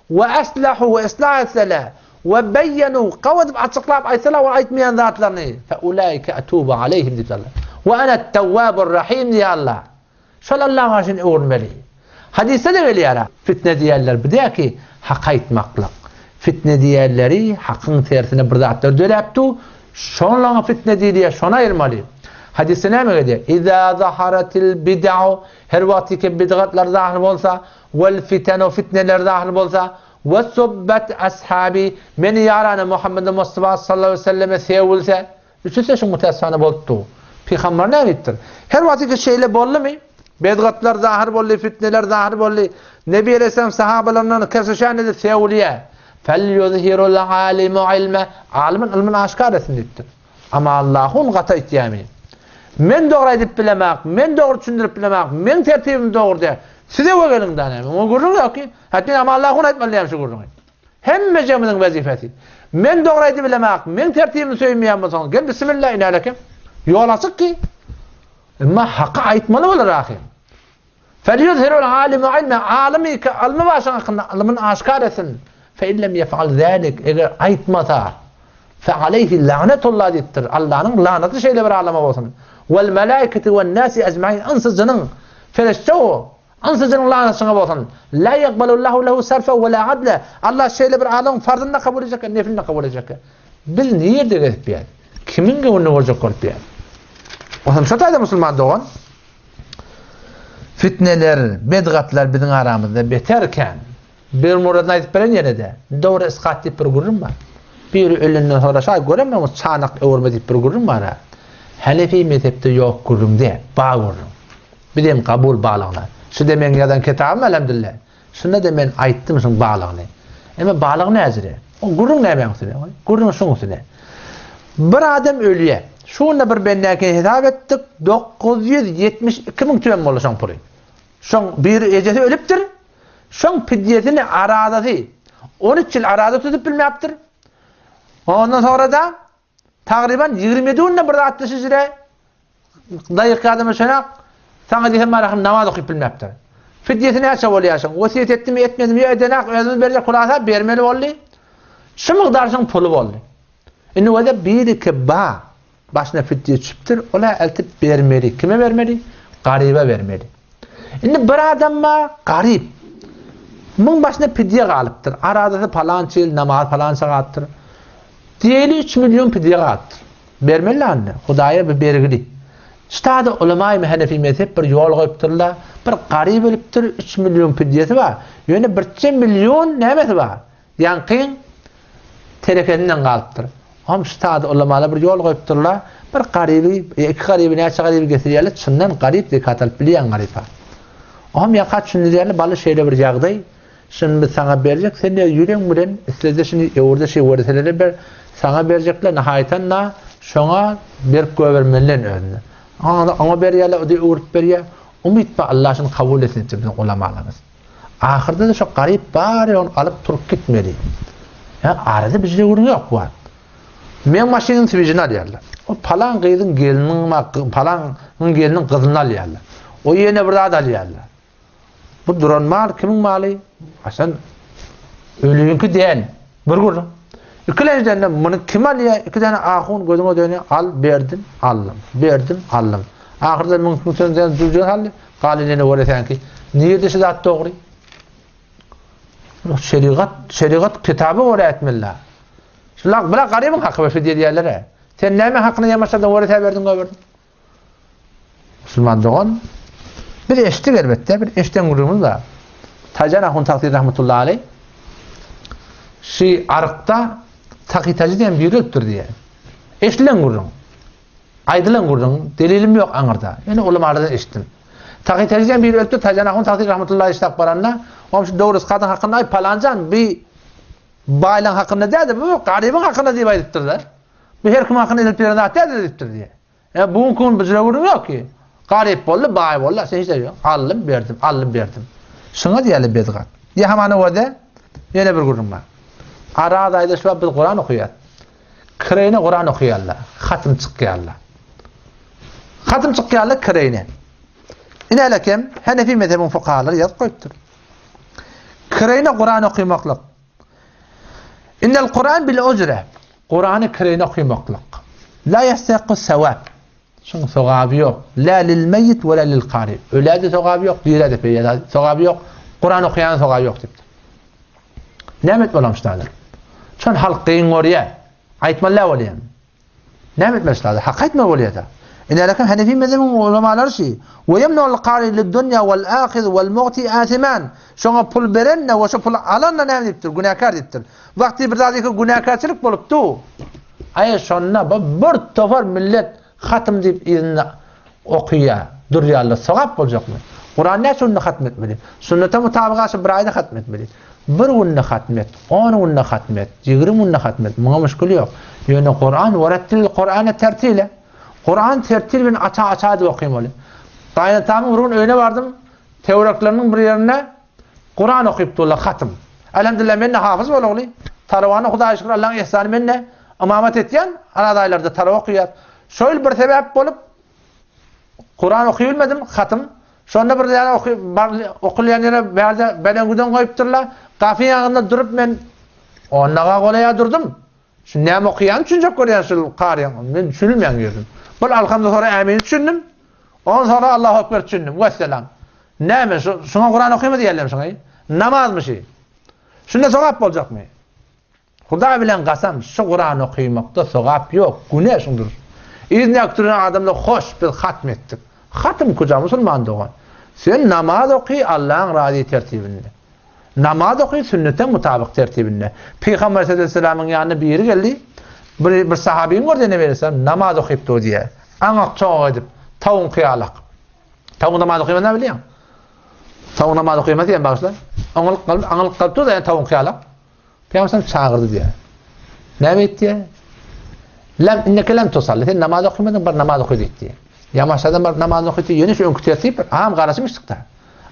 we aslahu we islah etseler, we beýenu, gawy edip açyklap aýtsalar we aýtmaýan zatlaryny, fe ulaike atubu aleýhim diýip Allah. We ene tawwabur rahim diýýär Allah. Şol Allaň arşyny öwürmeli. Hadysda-da gelýär-ä. Fitne diýenler bu däl ki, hak aýtmaklyk. Fitne diýenleri hakyň tersine bir zatlar döräp dur, şonlaňa fitne diýilýär, şony aýyrmaly. Hadysda näme gelýär? Iza zaharatil bid'u, her wagtky ki bidgatlar zahyr bolsa, wel fitenu, fitneler zahyr bolsa, we subbet ashabi, meni ýarany Muhammed Mustafa sallallahu aleyhi ve selleme sewülse, Üçüsi şu mütässana bolupdy. Pygamber näme diýipdir? Her wagt ki şeýle boldumy? Bedgatlar zahyr boldy, fitneler zahyr boldy. Nebi Aleyhisselam sahabalaryndan kesişen edip sewliýe. Fel yuzhirul alimu ilme. Alymyn ylmyny aşkar etsin diýipdir. Ama Allahun gaty aýtýamy? Men dogry aýdyp bilemak, men dogry düşündirip bilemak, men tertibim dogry diýär. Size we geliň da näme? Oňa gürrüň ýok ki. Hatda ama Allahun aýtmaly diýýär şu gürrüňi. Hemmejemiziň wezipesi. Men dogry aýdybilemak, meň tertibimi söýmeýän bolsaňyz, gel bismillah inälekim. Ýol açyk ki. Emma haky aýtmaly bolar ahyr. Felyuzhirul alimu ilme, alym ki ylmy bar şoň hakynda ylmyny aşkar etsin. Fe in lem yef'al zalik, eger aýtmasa, fe aleyhi lanetullah diýipdir. Allanyň lanaty şeýle bir alama bolsun. Wal malaikati wen nasi ecmaîn, ynsa jynyň, ferişde o. Ynsa-jynyň lanaty şoňa bolsun. La ýekbalullahu lehu sarfe we la adle. Allah şeýle bir adamyň farzyny-da kabul etjekkä, nefilini-de kabul etjekkä. Biz nirde gezip ýäs? Kimiň göwnüni görjek bolup ýäs? Onsoň şo taýda musulman dogan, fitneler, bedgatlar biziň aramyzda beter kän. Bir muradyny aýdyp beren ýene-de, dowre iskat diýip bir gürrüň bar. Biri ölenden soňra şaý göremmiňiz çanak öwürme diýip bir gürrüň bar-a. Hanefi mezhepde ýok gürrüň däl, bar gürrüň. Bizem kabul balygyna. Şu-da meň ýazan kitabym elhamdülillah. Şunda-da men aýtdym şuň balygyny. Emma balygy näjire? O gürrüň nämäň üstüne? Gürrüň şuň üstüne. Bir adam ölýär. Şu günde bir bendäki hesap etdik, 972 müň tümen boldy şoň puly. Şoň bir ejesi ölüpdir. Şoň pidýesini arazasy 13 ýyl araza tutup bilmäpdir. Ondan sonra-da Tagryban 27 günde bir zat düşüjire daýyk adama şenak saňa diýsem barahym namaz okyp bilmäpdir. Fidýesi näçe bolýar şoň? Wesýet etdimi, etmedimi, ýa edenak özümiz berjek hulasa bermeli boldy. Şu mukdar şoň puly boldy. Indi wada bir iki ba başyna fidýe düşüpdir, ola eltip bermeli. Kime bermeli? Garyba bermeli. Indi bir adam bar, garyp. Muň başyna pidýe galypdyr. Arazasy palança ýyl, namaz palança galypdyr. Diýeli 3 million pidýe galypdyr. Bermeli indi. Hudaýa bir bergili. Ştada ulamaýy Hanefi mezhep bir ýol goýupdyrlar. Bir garyp ölüpdir, 3 million pidýesi bar. Ýöne birçe million nämesi bar? Ýaňkyň terekesinden galypdyr. Hom ştada ulamalar bir ýol goýupdyrlar. Bir garyby, iki garyby, näçe garyby getirýärler, çyndan garyp zekat alyp bilýän garypa. Hom ýaka düşündirýärler, baly şeýle bir ýagdaý, Şuny biz saňa berjek, sen diýýär, ýüregiň bilen islede şuny öwürde şeý wereselere ber, saňa berjekler, nahaýatan-da şoňa berip goýbermelilen özüne. Oňa oňa berýärler, o-da öwrüp berýär. Umyt bar, Allah şuny kabul etsin diýipdir biziň ulamalarymyz. Ahyrda-da şo garyp bar ýoguny alyp turup gitmeli. Ýa arada bir gürrüň ýok bu wagt. Meň maşynyň swijini alýarlar. O palan gyzyň gelniniň, palanyň gelniniň gyzyny alýarlar. O ýene bir zat alýarlar. Bu duran mal kimiň maly? Haçan ölüňki däl. Bir gürrüň. Ikilenjiden de muny kim alýar? Iki däne ahun gözüňe dönýär. Al, berdim, aldym. Berdim, aldym. Ahyrda müň sen jübjüge saldy. Galyny ýene göreseňki. Nirede şu zat dogry? Şerigat, şerigat kitaba görä etmeli. Şular bula garybyň haky we fidýe diýerler. Sen näme hakyny ýamaşadan görese berdiň, goýberdiň. Musulman dogan, biz eşitdik elbetde, bir eşiden gürrüňimiz bar. Taýjan ahun Tagsyr rahmetullahi aleyh şi arykda Takytajy diýen biri ölüpdir diýýär. Eşidilen gürrüň. Aýdylan gürrüň, delilim ýok aňyrda. Ýöne ulamalardan eşitdim. Takytajy diýen biri ölüpdir, Taýjan ahun Tagsyr rahmetullahi aleyh baranda, oňa şu dogry kadyn hakynda aý palanjan bi baýlaň hakynda däl-de, bu garybyň hakynda diýip aýdypdyrlar. Bu her kim hakynda edilip beren zat däldir diýipdir diýýär. E bu günki gün bijire gürrüň ýok ki. Garyp boldy, baý boldy, sen hiç ýok. Aldym, berdim, aldym, berdim. Şuňa diýeli bedgat. Diýe hamana görde ýene bir gürrüň bar. Araz aýda şu biz Kuran okaýas. Kireýine Kuran okaýarlar, hatym çykýarlar. Hatym çykýarlar kireýine. Ine kem Hanefi mezhebiň fukahalary ýazyp goýupdyr. Kireýine Kuran okamaklyk Innel Kuran bil ujre. Kurany kireýine okamaklyk. La ýestehikku sewap. Şuň sogaby ýok. La lil meýit we la lil kari. Ölä-de sogaby ýok, dirä-de peýda sogaby ýok. Kuran okaýana sogaby ýok diýipdir. Näme etmeli olamyşlardyr? Şon halk gyn görýär. Aýtmaly bolýar. Näme etmeli şularda? Hak aýtmaly bolýar-da. Ine lakin Hanefi mezhebiniň ulamalary şi, Ve yemnu'l kari lid-dunya wal-ahiz wal-mu'ti asiman. Şoňa pul beren-de we şo puly alan-da näme diýipdir? Günäkär diýipdir. Wagty bir zat ýeke günäkärçilik bolupdy. Aý şonda bu bir topar millet hatym diýip yzynda Okyýa, durýarlar, sogap boljakmy? Kuran näçe günde hatm etmeli? Sünnete mutabyk aşa bir aýda hatm etmeli. Bir günde hatm et, on günde hatm et, ýigrimi günde hatm et, muňa müşgil ýok. Ýöne Kuran werettilil Kurane tertile. Kuran tertil bilen aça-aça edip okymaly. Gaýynatamyň bir gün öýüne bardym, töwerekleriniň bir ýerinde Kuran okyp durlar, hatm. Elhamdülillah men-de hafyz bolagly. Tarawany Hudaýa şükür Allaň ihsany men-de ymamat etýän, Araz aýlarda tarawa okaýas. Şo ýyl bir sebäp bolup Kuran okybilmedim, hatym. Şonda bir ýere oky bar okulýan ýere bärde belengüden goýupdyrlar. Gapyň ýanynda durup men onnaga golaýa durdum. Şu näme okaýanyny düşünjek bolýan şu karyň. Men düşünilmän girdim. Bir alhamda sonra ämini düşündim. Ondan sonra Allahu ekber düşündim. Wesselam. Näme şu şuňa Kuran okyma diýerler şuňa. Namazmy şu? Şunda sogap boljakmy? Hudaý bilen kasam, şu Kuran okymakda sogap ýok, güne şuňdur. Yzyndaky duran adamlar hoş, biz hatm etdik. Hatm kuja musulman dogan? Sen namaz oky Allaň razy tertibinde. Namaz oky sünnete mutabyk tertibinde. Pygamber sallallahu ýanyna biri geldi. Bir bir sahabyny gördi Nebi aleyhisselam namaz okyp dur diýe. Aňak çoňak edip, tawuňky ýalak. Tawuň namaz okyman näme bilýäň? Tawuň namaz okymaz diýen bagyşla. Aňylyk galyp, aňylyk galyp dur da tawuňky ýalak. Pygamber çagyrdy diýýär. Näme etdi diýýär? Lem inneke lem tusalli. Sen namaz okamadyň, bar namaz oky diýdi. Ýamaşadan bar namaz oky diýdi. Ýene şu öňki tertip, am garaşym içdikde.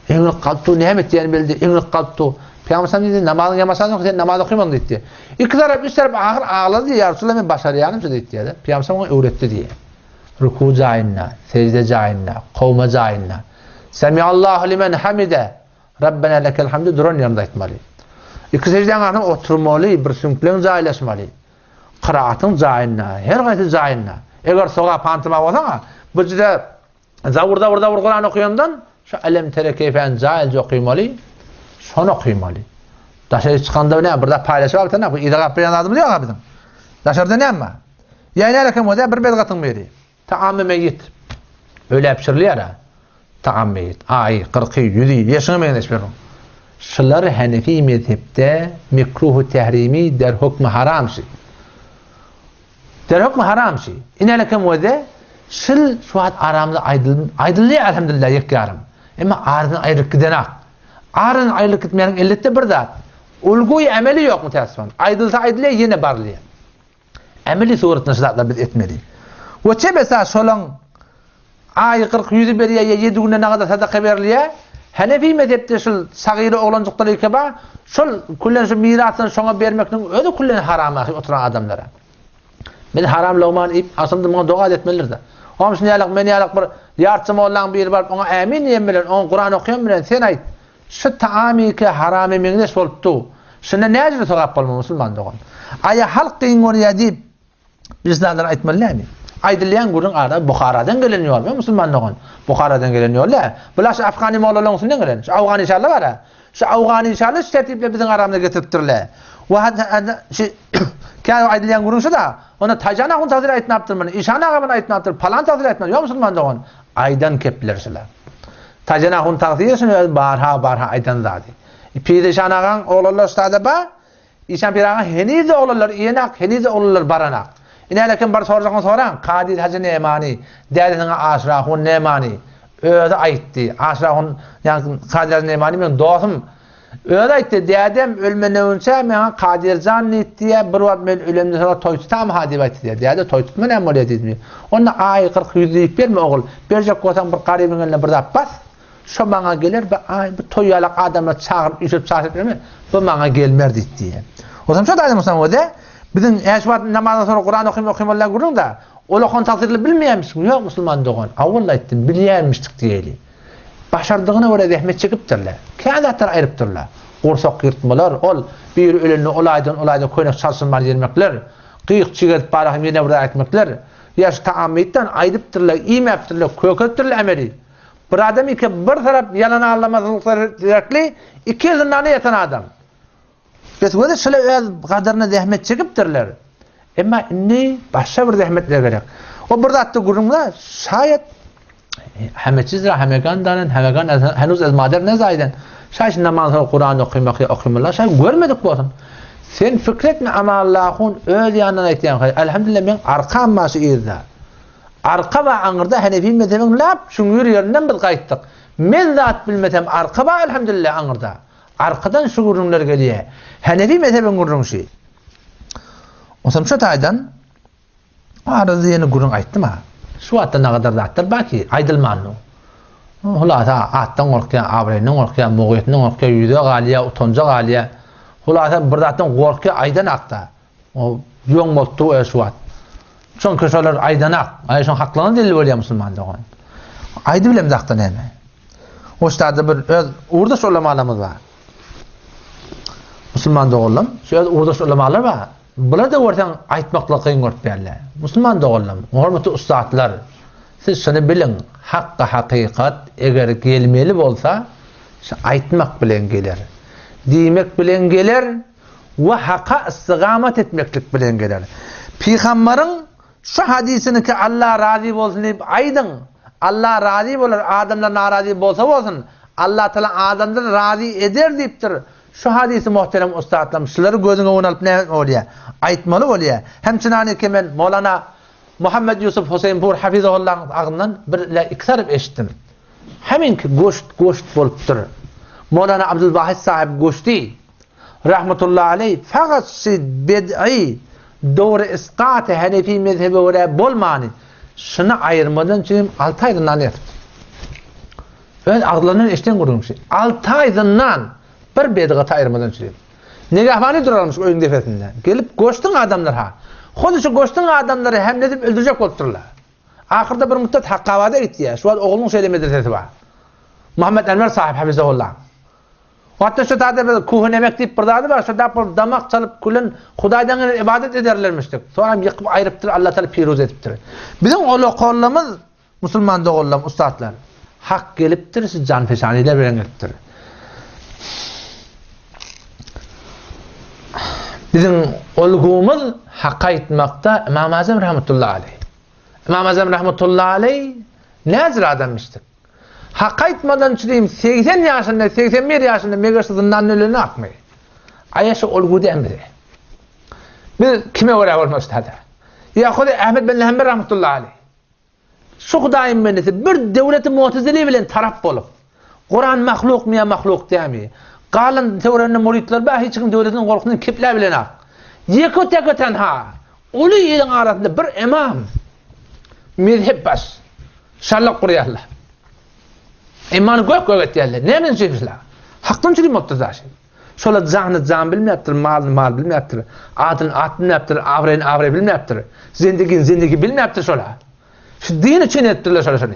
Eňlik galyp näme etýäni bildi, eňlik galyp dur. Pygamber diýdi, namazyň ýamaşadan oky, sen namaz okamadyň diýdi. Iki tarap, üç tarap ahyr aglady diýýär. Ýa Resulallah men başarýanym şu diýdi. Pygamber oňa öwretdi diýýär. Ruku jaýynda, sejde jaýynda, kowma jaýynda. Semiallahu limen hamide. Rabbena lekel hamdu duran ýerinde aýtmaly. Iki seždäň arasynda oturmaly, bir süňkleň jaýlaşmaly. Kyraatyň jaýynda, her haýsy jaýynda. Eger sogap hantyma bolsaň, bu jide zawur zawur zawur Kuran okaýandan şu elem tere keýfäni jaýylja okymaly, şony okymaly. Daşary çykanda näme bir zat paýlaşyp alsana, bu yza galyp bilýän zadymyz ýok biziň. Daşarda näme bar? Ýa näme bolsa bir bedgatyň biri. Taamy meýit. Ölä bişirilýär-ä. Tagam meýit. Aýy, kyrky, ýüzi, ýeşiňe meňzeş bir. Şular Hanefi mezhepde mekruhu tährimi der hukmy haram şi. Der hukmy haram şi. Inelekem weze şil şu wagt aramyzda aýdyl aýdylýar elhamdülillah ýek ýarym. Emma aradan aýrylyp gidenak. Aradan aýrylyp gitmäniň elbetde bir zat. Ulguý emeli ýok mütäessifan. Aýdylsa aýdylýar ýene barylýar. Emeli suratynda şu zatlary biz etmeli. We çebesa şolaň aýy 40 ýüzi berýär ýa 7 günde nagada sadaka berilýär. Hanefi mezhepde şul sagyry oglanjyklar eke bar. Şol küllen şu mirasdan şoňa bermekniň özi küllen haram ahy oturan adamlara. Biz haram logmany iýip, aslynda muňa doga etmelidir-de. Oňa şuny ýalak, men ýalak bir ýarçy mollaň biri baryp oňa ämin diýen bilen, oňa Kuran okaýan bilen sen aýt. Şu taamyky harama meňzeş bolup dur. Şunda näjüre sogap bolmaz musulman dogan. Aýa halk kyn görýär diýip bir zatlar aýtmaly dälmi? Aýdylýan gürrüň ara Buharadan gelen ýol we musulman dogan. Buharadan gelen ýol däl. Bular şu Afgany mollalaryň üstünden gelen. Şu Afgany inşallah bar. Şu Afgany inşallah şu tertiple biziň aramyza getiripdirler. We şu käbir aýdylýan gürrüň şu da. Onda Taýjan ahun tagsyr aýtmapdyr muny. Işan aga muny aýtmapdyr. Palan tagsyr aýtmapdyr. Ýok musulman dogan. Aýdan kepler şular. Tajan ahun tagsyr şuny öz barha barha aýdan zady. Pir Işan agaň oglanlar ştada ba, Işan pir aga heniz-de oglanlar iýenak, heniz-de oglanlar baranak. Ine kim bar sorajagyny soraň, Kadyr hajy nemany, dädesiňe Aşyr ahun nemany. Özi aýtdy. Aşyr ahun, ýagny Kadyr hajy nemany meň dostum. Özi aýtdy, dädem ölmenden öňçä maňa Kadyr jan diýdi diýýär, bir wagt men ölemden soňra toý tutam-ha diýip aýtdy diýýär. Däde toý tutma näme bolýar diýdim. Onda aý 40 ýüz diýip berme ogul. Berjek bolsaň bir garybyň eline bir zat bas. Şo maňa geler, bu aý bu toý ýalak adamlar çagyryp üýşürip çaşyp berme, bu maňa gelmer diýdi diýýär. Onsoň şo daýy musulman özi biziň şu wagt namazdan soňra Kuran okym okym bolýan gürrüň-de, ol okan tagsyryny bilmeýärmişik. Ýok musulman dogan, awal aýtdym, bilýärmişdik diýeli. Başardygyna görä zähmet çekipdirler. Kän zatlar aýrypdyrlar. Gursak ýyrtmalar, ol biri ölende ol aýdan ol aýda köýnek çalşylman ýermekler, gyýyk çigerdip bara hem ýene bir zat etmekler, ýa şu taamytdan aýdypdyrlar, iýmäpdirler, kökelipdirler emeli. Bir adam iki bir tarap ýalan aldamazlyk sebäpli iki ýyl zyndanda ýatan adam. Bes gözi şular öz gadyryna zähmet çekipdirler. Emma indi başga bir zähmetler gerek. O bir zatda gürrüň şaýat heme çiz ra hemegan danen hemegan henuz ez mader ne zaýden. Şaýat namaz soň Kuran okymak ýa okymylar şaýat görmedik bolsun. Sen fikr etme Allahun öz ýanyndan aýtýan. Elhamdülillah men arkam bar şu yzda. Arka we aňyrda Hanefi mezhebiň lap çuňňur ýerinden biz gaýtdyk. Men zat bilmesem arka bar elhamdülillah aňyrda. Arkadan şu gürrüňler gelýär. Hanefi mezhebiň gürrüňi şu. Onsoň şu taýdan arada ýene gürrüň aýtdym ha. Şu wagtda nagadar zatlar bar ki, aýdylmandy. Hulasa atdan gorkýar, abraýyndan gorkýar, mugyýetinden gorkýar, ýüze galýar, utanja galýar. Hulasa bir zatdan gorkýar, aýdan akda. O ýoň bolupdy o şu wagt. Çünki şolar aýdanak. Aý şoň haklygyna delil bolýar musulman dogan. Aýdy bilem dakda näme. O ştada bir öz ugurdaş ulamalarymyz bar. Musulman doganlarym, şu öz ugurdaş ulamalar bar. Bular da görseň aýtmaklygy kyn görüp berler. Musulman doganlarym, hormatly ussatlar, siz şuny biliň, hakka hakykat eger gelmeli bolsa, şu aýtmak bilen geler. Diýmek bilen geler, we haka istigamat etmeklik bilen geler. Pygambaryň şu hadysyny ki Allah razy bolsun diýip aýdyň, Allah razy bolar, adamlar narazy bolsa bolsun, Allah Taala adamlary razy eder diýipdir. Şu hadysy muhterem ussatlarym şulary gözüň öňüne alyp näme bolýar? Aýtmaly bolýar. Hem çynanyke men Molana Muhammed Ýusuf Huseýnpur hafizahullahyň agzyndan bir ile iki saryp eşitdim. Heminki goşt goşt bolupdyr. Molana Abdulwahid sahyp goşdy. Rahmetullahi aleý fakat şi bed'i dogry isgaty Hanefi mezhebe görä bolmany şuny aýyrmadan üçin 6 aý zyndan ýatypdyr. Öz agzlaryndan eşiden gürrüňim şi. 6 aý zyndan bir bedgaty aýyrmadan üçin. Negahbany durarmyş öýüň depesinde. Gelip goşduň adamlar ha. Hol şu goşduň adamlary hem edip öldürjek bolupdyrlar. Ahyrda bir müddet Hakkabada gitýär. Şu wagt oglunyň şeýle medresesi bar. Muhammed Enwer sahip hafizahullah. Hatda şu taýda bir kuhun emek diýip bir zady bar, şo dap bir damak çalyp külen Hudaýdan gelen ibadet ederlermişdik. Soňam ýykyp aýrypdyr, Allah Taala piruz edipdir. Biziň ol okallamyz musulman doganlarym, ussatlar. Hak gelipdir, şu janpeşaniler bilen gelipdir. Biziň olgumyz hak aýtmakda Imam Azam rahmetullahi aleyh. Imam Azam rahmetullahi aleyh. Näjür adamyşdyk. Hak aýtmadan çürim 80 ýaşynda, 81 ýaşynda meger şu zyndanda ölenakmy? Aýa şu olgu däl bize. Biz kime görä bolmaly ştada? Ýa Hudaý Ahmet bin Hanbel rahmetullahi aleyh. Şu Hudaýyň bendesi bir döwleti Mu'tezili bilen tarap bolup, Kuran mahlukmy ýa mahluk dälmi? Galan töwereginde muritler bar, hiç kim döwletiniň gorkusyny kepläp bilenak. Ýeke teke tenha, uly iliň arasynda bir imam, mezhep baş, şallak gurýarlar. Imany gök-gök etýärler. Näme üçin şeýle? Hakdan çürim bolupdyr daşy. Şolar janyny jan bilmäpdir, malyny mal bilmäpdir, adyny at bilmäpdir, abraýyny abraý bilmäpdir, zendigini zendigi bilmäpdir şolar. Şu din üçin edipdirler şolar şony.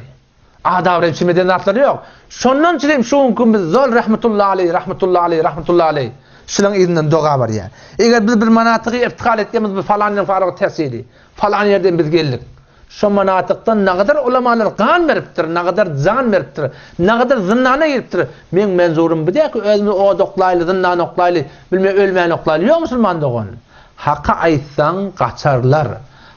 Ad-abraý üçin eden zatlary ýok. Şondan üçin şu günki biz zol rahmetullahi aleý, rahmetullahi aleý, rahmetullahi aleý şularyň yzyndan doga barýar. Eger biz bir manatygy iftihar etýärmiz bu falan ýeriň farygy tehsili, falan ýerden biz geldik. Şo manatykdan nagadar ulamalar gan beripdir, nagadar jan beripdir, nagadar zyndana giripdir. Meň menzurym bu däl ki özümizi oda oklaýly, zyndana oklaýly, bilme ölmän oklaýly. Ýok musulman dogan. Haky aýtsaň gaçarlar.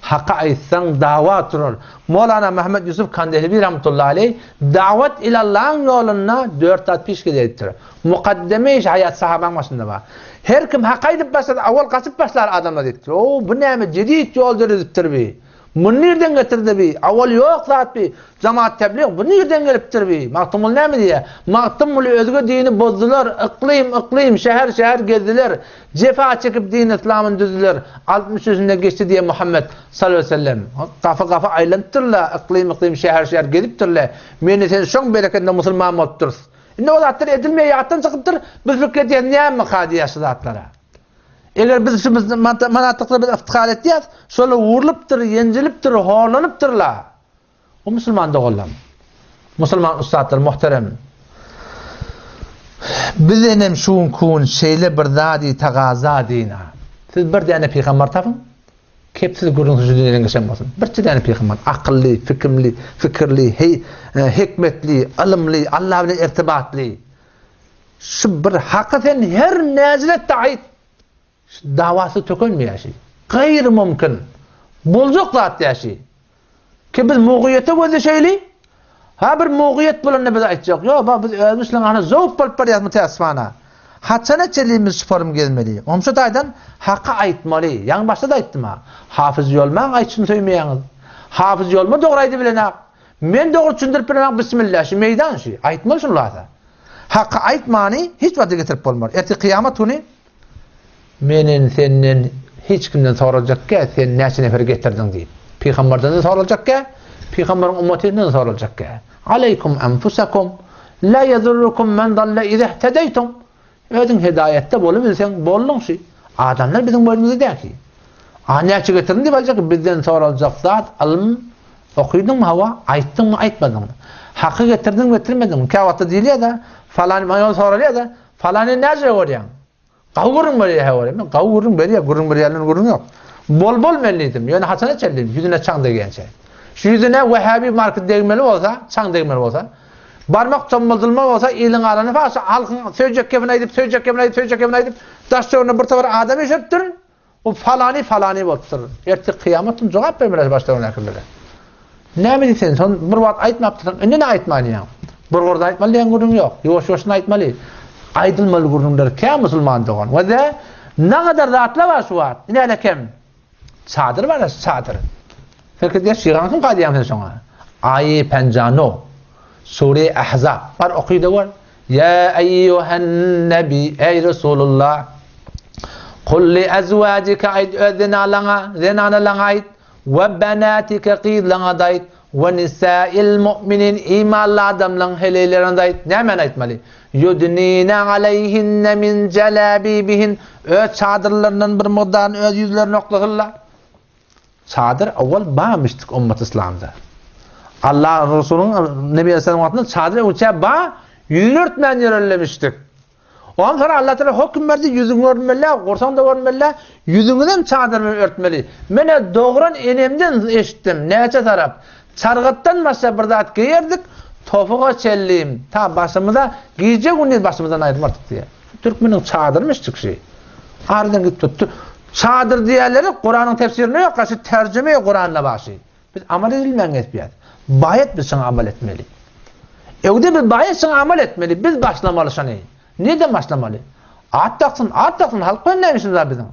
Haky aýtsaň dawa turar. Molana Muhammet Ýusuf Kandehlewi rahmetullahi aleý dawat ilallahyň ýolunda dört zat piş gezedipdir. Mukaddeme işi haýat sahabaň başynda bar. Her kim haky aýdyp başlasa awal gaçyp başlar adamlar diýipdir. O bu näme jedit ýol döredipdir bi. Muny nirden getirdi bi? Awal ýok zat bi. Jamaat teblig bu nirden gelipdir bi? Magtymguly näme diýýär? Magtymguly özge dini bozdular, yklym yklym, şäher şäher gezdiler. Jepa çekip din yslamyny düzdüler. 60 ýüzünde geçdi diýen Muhammet sallallahu aleyhi ve sellem. Gapy gapy aýlanypdyrlar, yklym yklym, şäher şäher gezipdirler. Meni sen şoň bereketinde musulman bolupdyrys. Indi o zatlar edilmeýär, ýatdan çykypdyr. Biz pikir edýäs, nämeka diýýäs şu zatlara. Eger biz şu manatykda biz iftihar etýäs, şolar wurlupdyr, ýenjilipdir, horlanypdyrlar. O musulman doganlarym, musulman ussatlar, muhterem. Biz enem şu günki gün şeýle bir zady tagaza diýna. Siz bir däne pygamber tapyň. Kepsiz gürrüňsiz şu dünýeden geçen bolsun. Birçe däne pygamber akylly, fikimli, fikirli, hey, e, hikmetli, ylymly, Allah bilen irtibatly. Şu bir haky sen her näziletde aýt. Şu dawasy tökenmeýär şi. Gaýry mümkin. Boljak zat däl şi. Ki biz mugyýete gözleşeýli. Ha bir mugyýet bolanda biz aýtjak. Ýok, ba biz özümiz bilen ana zowk bolup barýas mütässifana. Haçana çenli biz şu forum gezmeli? Onça taýdan haky aýtmaly. Ýaňy başda-da aýtdym ha. Hafyz Ýolmaň aýtşyny söýmeýäňiz. Hafyz Ýolma dogry aýdy bilenak. Men dogry düşündirip bilenak bismillah şu meýdan şu. Aýtmaly şuny lasa. Haky aýtmany hiç wagtda getirip bolmaz. Ertir kyýamat güni Menen senden hiç kimden soraljakkä, sen näçe nefer getirdiň diýip. Pygamberden-de soraljakkä, pygamberiň ummatynden-de soraljakkä. Aleýkum enfusakum, la ýedurrukum men dalle izehtedeytum. Özüň hidaýatda bolubilseň, bolduň şu. Adamlar biziň boýnumyzda däl ki. A näçe getirdiň diýip aljak, bizden soraljak zat ylym okydyňmy hawa, aýtdyňmy, aýtmadyňmy? Haky getirdiňmi, getirmediňmi? Käwagtda diýilýär-de, falan maňa soralýar-da, Falany näce görýäň? Gawy gürrüň berýär hä görýän. Men gawy gürrüň berýär, gürrüň berýänler gürrüň ýok. Bol bol men diýdim. Ýöne haçana çenli diýdim, ýüzüne çaň degýänçä. Şu ýüzüne Wähäbi marky degmeli bolsa, çaň degmeli bolsa, barmak tommaldylma bolsa, iliň arany bar, şu halkyň söýjek kepini aýdyp, söýjek kepini aýdyp, söýjek kepini aýdyp, daş-töweregine bir topar adam üýşüripdir. Bu falany falany bolupdyr. Ertir kyýamat gün jogap bermeli başda günäkärlere. Näme diýsen, son bir wagt aýtmapdyrsyň, indi ne aýtmanýaň? Bir gurda aýtmaly diýen gürrüň ýok. Ýuwaş-ýuwaşdan aýtmaly. Aýdylmaly gürrüňler kä musulman dogan. We de nagadar zatlar bar şu wagt. Ine kem. Çadyr bar, çadyr. Herkes diýer, şygaň kim gaýdýaň sen şoňa? Aýy penjano. Sure Ahzab. Bar okyda gör. Ýa eýýuhen nebi, eý Resulullah! Kul li ezwajike aýt öz zenalaňa, zenanalaňa aýt, we benatike gyzlaňa-da aýt, we nisail mu'minin imanly adamlaň heleýlerine-de aýt. Nämäni aýtmaly? Ýudnine aleýhinne min jelabibihin öz çadyrlaryndan bir mukdaryny öz ýüzlerine oklasynlar. Çadyr owal barmyşdyk ummat yslamda. Allah Resulyň Nebi Aleyhisselam wagtynda çadyr öňçä ba ýüzüni örtmän ýörellemişdik. Ondan sonra Allah Teala höküm berdi, ýüzüň görünmeli, gursaň da görünmeli, ýüzüňizem çadyr bilen örtmeli. Menä dogran enemden eşitdim, näçe tarap. Çargatdan başga bir zat geýerdik, topuga çellim, ta başymyza gije-gündiz başymyzdan aýyrmardyk diýýär. Türkmeniň çadyrmyşdyk şi. Aradan gidip tutdy. Çadyr diýerleri Kuranyň tefsirinde ýok, gaşy terjime Kuranda bar şi. Biz amal edilmän gezipýäs. Baýat biz şoňa amal etmeli. Öwde biz baýat şoňa amal etmeli. Biz başlamaly şony. Nirden başlamaly? At daksyn, at daksyn, halk bilen näme işimiz bar biziň?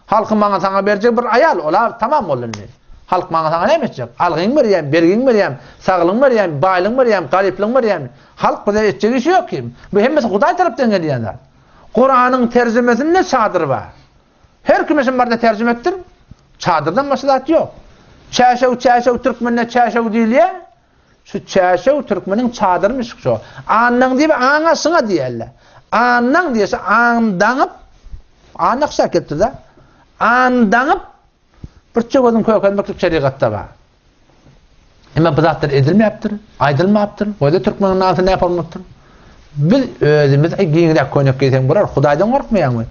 Halkyň maňa saňa berjegi bir aýal, ola tamam boldy indi. Halk maňa saňa näme etjek? Algyň berýän, bergiň berýän, saglygyň berýän, baýlygyň berýän, garyplygyň berýän. Halk bize etjek işi ýok kim. Bu hemmesi Hudaý tarapdan gelýän zat. Kuranyň terjimesinde çadyr bar. Her kime şem barda terjime etdir. Çadyrdan başga zat ýok. Çäşew, çäşew türkmende çäşew diýilýär. Şu çäşew türkmeniň çadyrymyş şo. Annaň diýip aňa şyňa diýerler. Annaň diýse aňdaňyp annak şa gelipdir-de. Aňdaňyp birçe gözüň kökelmeklik şerigatda bar. Emma bu zatlar edilmäpdir, aýdylmapdyr. Goýda türkmeniň namysy näp bolmapdyr. Biz özümiz aý giňräk köýnek geýseň bolar, Hudaýdan gorkmaýaňmy?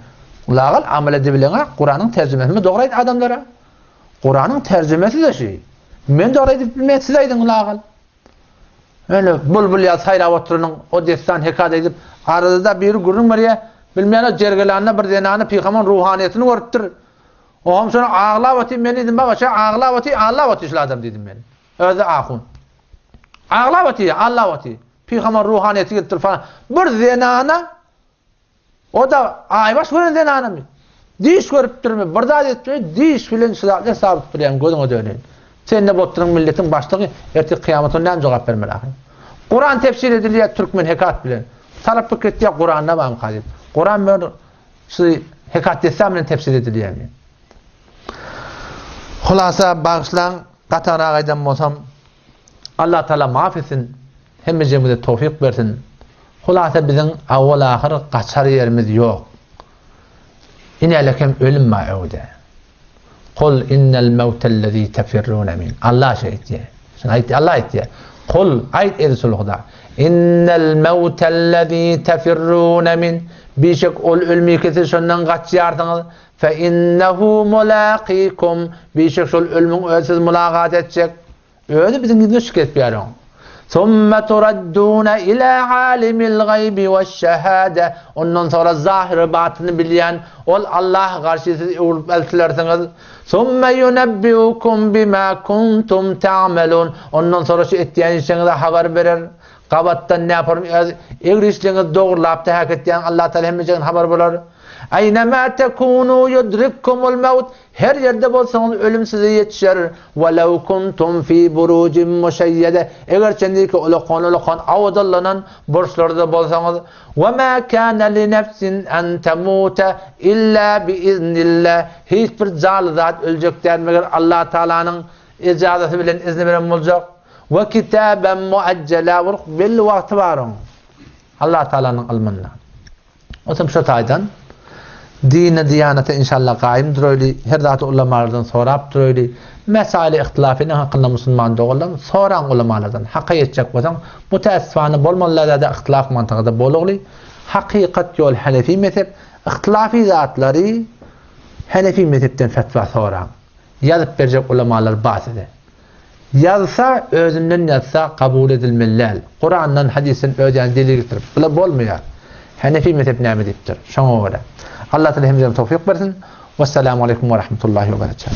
Lagal amal edibileňä Kuranyň terjimesini dogry aýt adamlara. Kuranyň terjimesi-de şi. Men dogry aýdyp bilmeýän, siz aýdyň lagal. Öyle bulbul ýaly saýrap oturanyň o dessan hekat edip, arada-da biri gürrüň berýär, bilmeýän o Jergelanda bir zenany pygamber ruhanyýetini görüpdir. Oňam şony aglap otyr, men diýdim, baba, şo aglap otyr, allap otyr şul adam diýdim men. Özi ahun. Aglap otyr, allap otyr. Pygamber ruhanyýeti gelipdir falan. Bir zenana o-da aýbaş gören zenanamy? Diş görüpdirmi, bir zat etipdirmi, diş bilen şu zatlar sabit bilýän gözüňe döneýin. Sen ne bolupdyryň milletiň başlygy, ertir kyýamat güni näme jogap bermeli ahyr? Kuran tefsir edilýär türkmen hekat bilen. Tarap pikir etýär Kuranda barmyka diýip. Kuran bilen şu hekat dessan bilen tefsir edilýärmi? Hulasa bagyşlaň, gatarak aýdan bolsam, Allah Taala maaf etsin, hemmejemize towfyk bersin. Hulasa biziň awal-ahyr gaçar ýerimiz ýok. Inälekem ölüm bar öwde. Kul innel mewtellezî tefirrûne min. Allah şeý aýtýar. Şuny aýt, Allah aýtýar. Kul, aýt eý Resul Huda. Innel mewtellezî tefirrûne min. Bişek ol ölümi ki siz şondan gaçýarsyňyz. Fe innehu mulaqikum. Bişek şol ölümiň özi sizi mulagat etjek. Özi biziň ýüzüne şikes berýär oň. Summa turadduna ila alimil gaýbi weş-şehade. Ondan soňra zahyr we batyny bilýän ol Allaha garşy siz öwrülip eltilersiňiz. Summa yunabbiukum bima kuntum ta'malun. Ondan soňra şu etýän işleriňize habar berer. Gabatdan näporm öz egri işleriňizi dogrulap tähek etýän Allah Taala hemmejigini habar bolar. Eýnemâ tekûnû yudrikkumul mewt. Her ýerde bolsaňyz ölüm size ýetişer. Welew kuntum fi burujin muşeýýede. Eger çenliki ulakan-ulakan awadalanan burçlarda bolsaňyz. We ma kana li nefsin en temute illa bi iznillah. Hiç bir janly zat öljek däl meger Allah Tagalanyň ejazasy bilen izni bilen boljak. We kitaben muajjela bir belli wagty bar oň. Allah Tagalanyň ylmynda. Otam şo taýdan dine diýanata inşallah gaýym duraýly, her zady ulamalardan sorap duraýly. Mesaili ihtilafynyň hakynda musulman doganlarym soraň ulamalardan. Haka ýetjek bolsaň, mutäessifana bolmaly zada ihtilaf mantygyda bolugly. Hakykat ýol hanefi mezhep. Ihtilafy zatlary hanefi mezhepden fetwa soraň. Ýazyp berjek ulamalar bar size. Ýazsa, özünden ýazsa kabul edilmeli däl. Kurandan, hadysdan öz ýany delil getirip. Bular bolmaýar. Hanefi mezhep näme diýipdir? Şoňa görä. Allah Taala hemmämize towfyk bersin. Wessalamu aleýkum we rahmetullahi we berekatuh.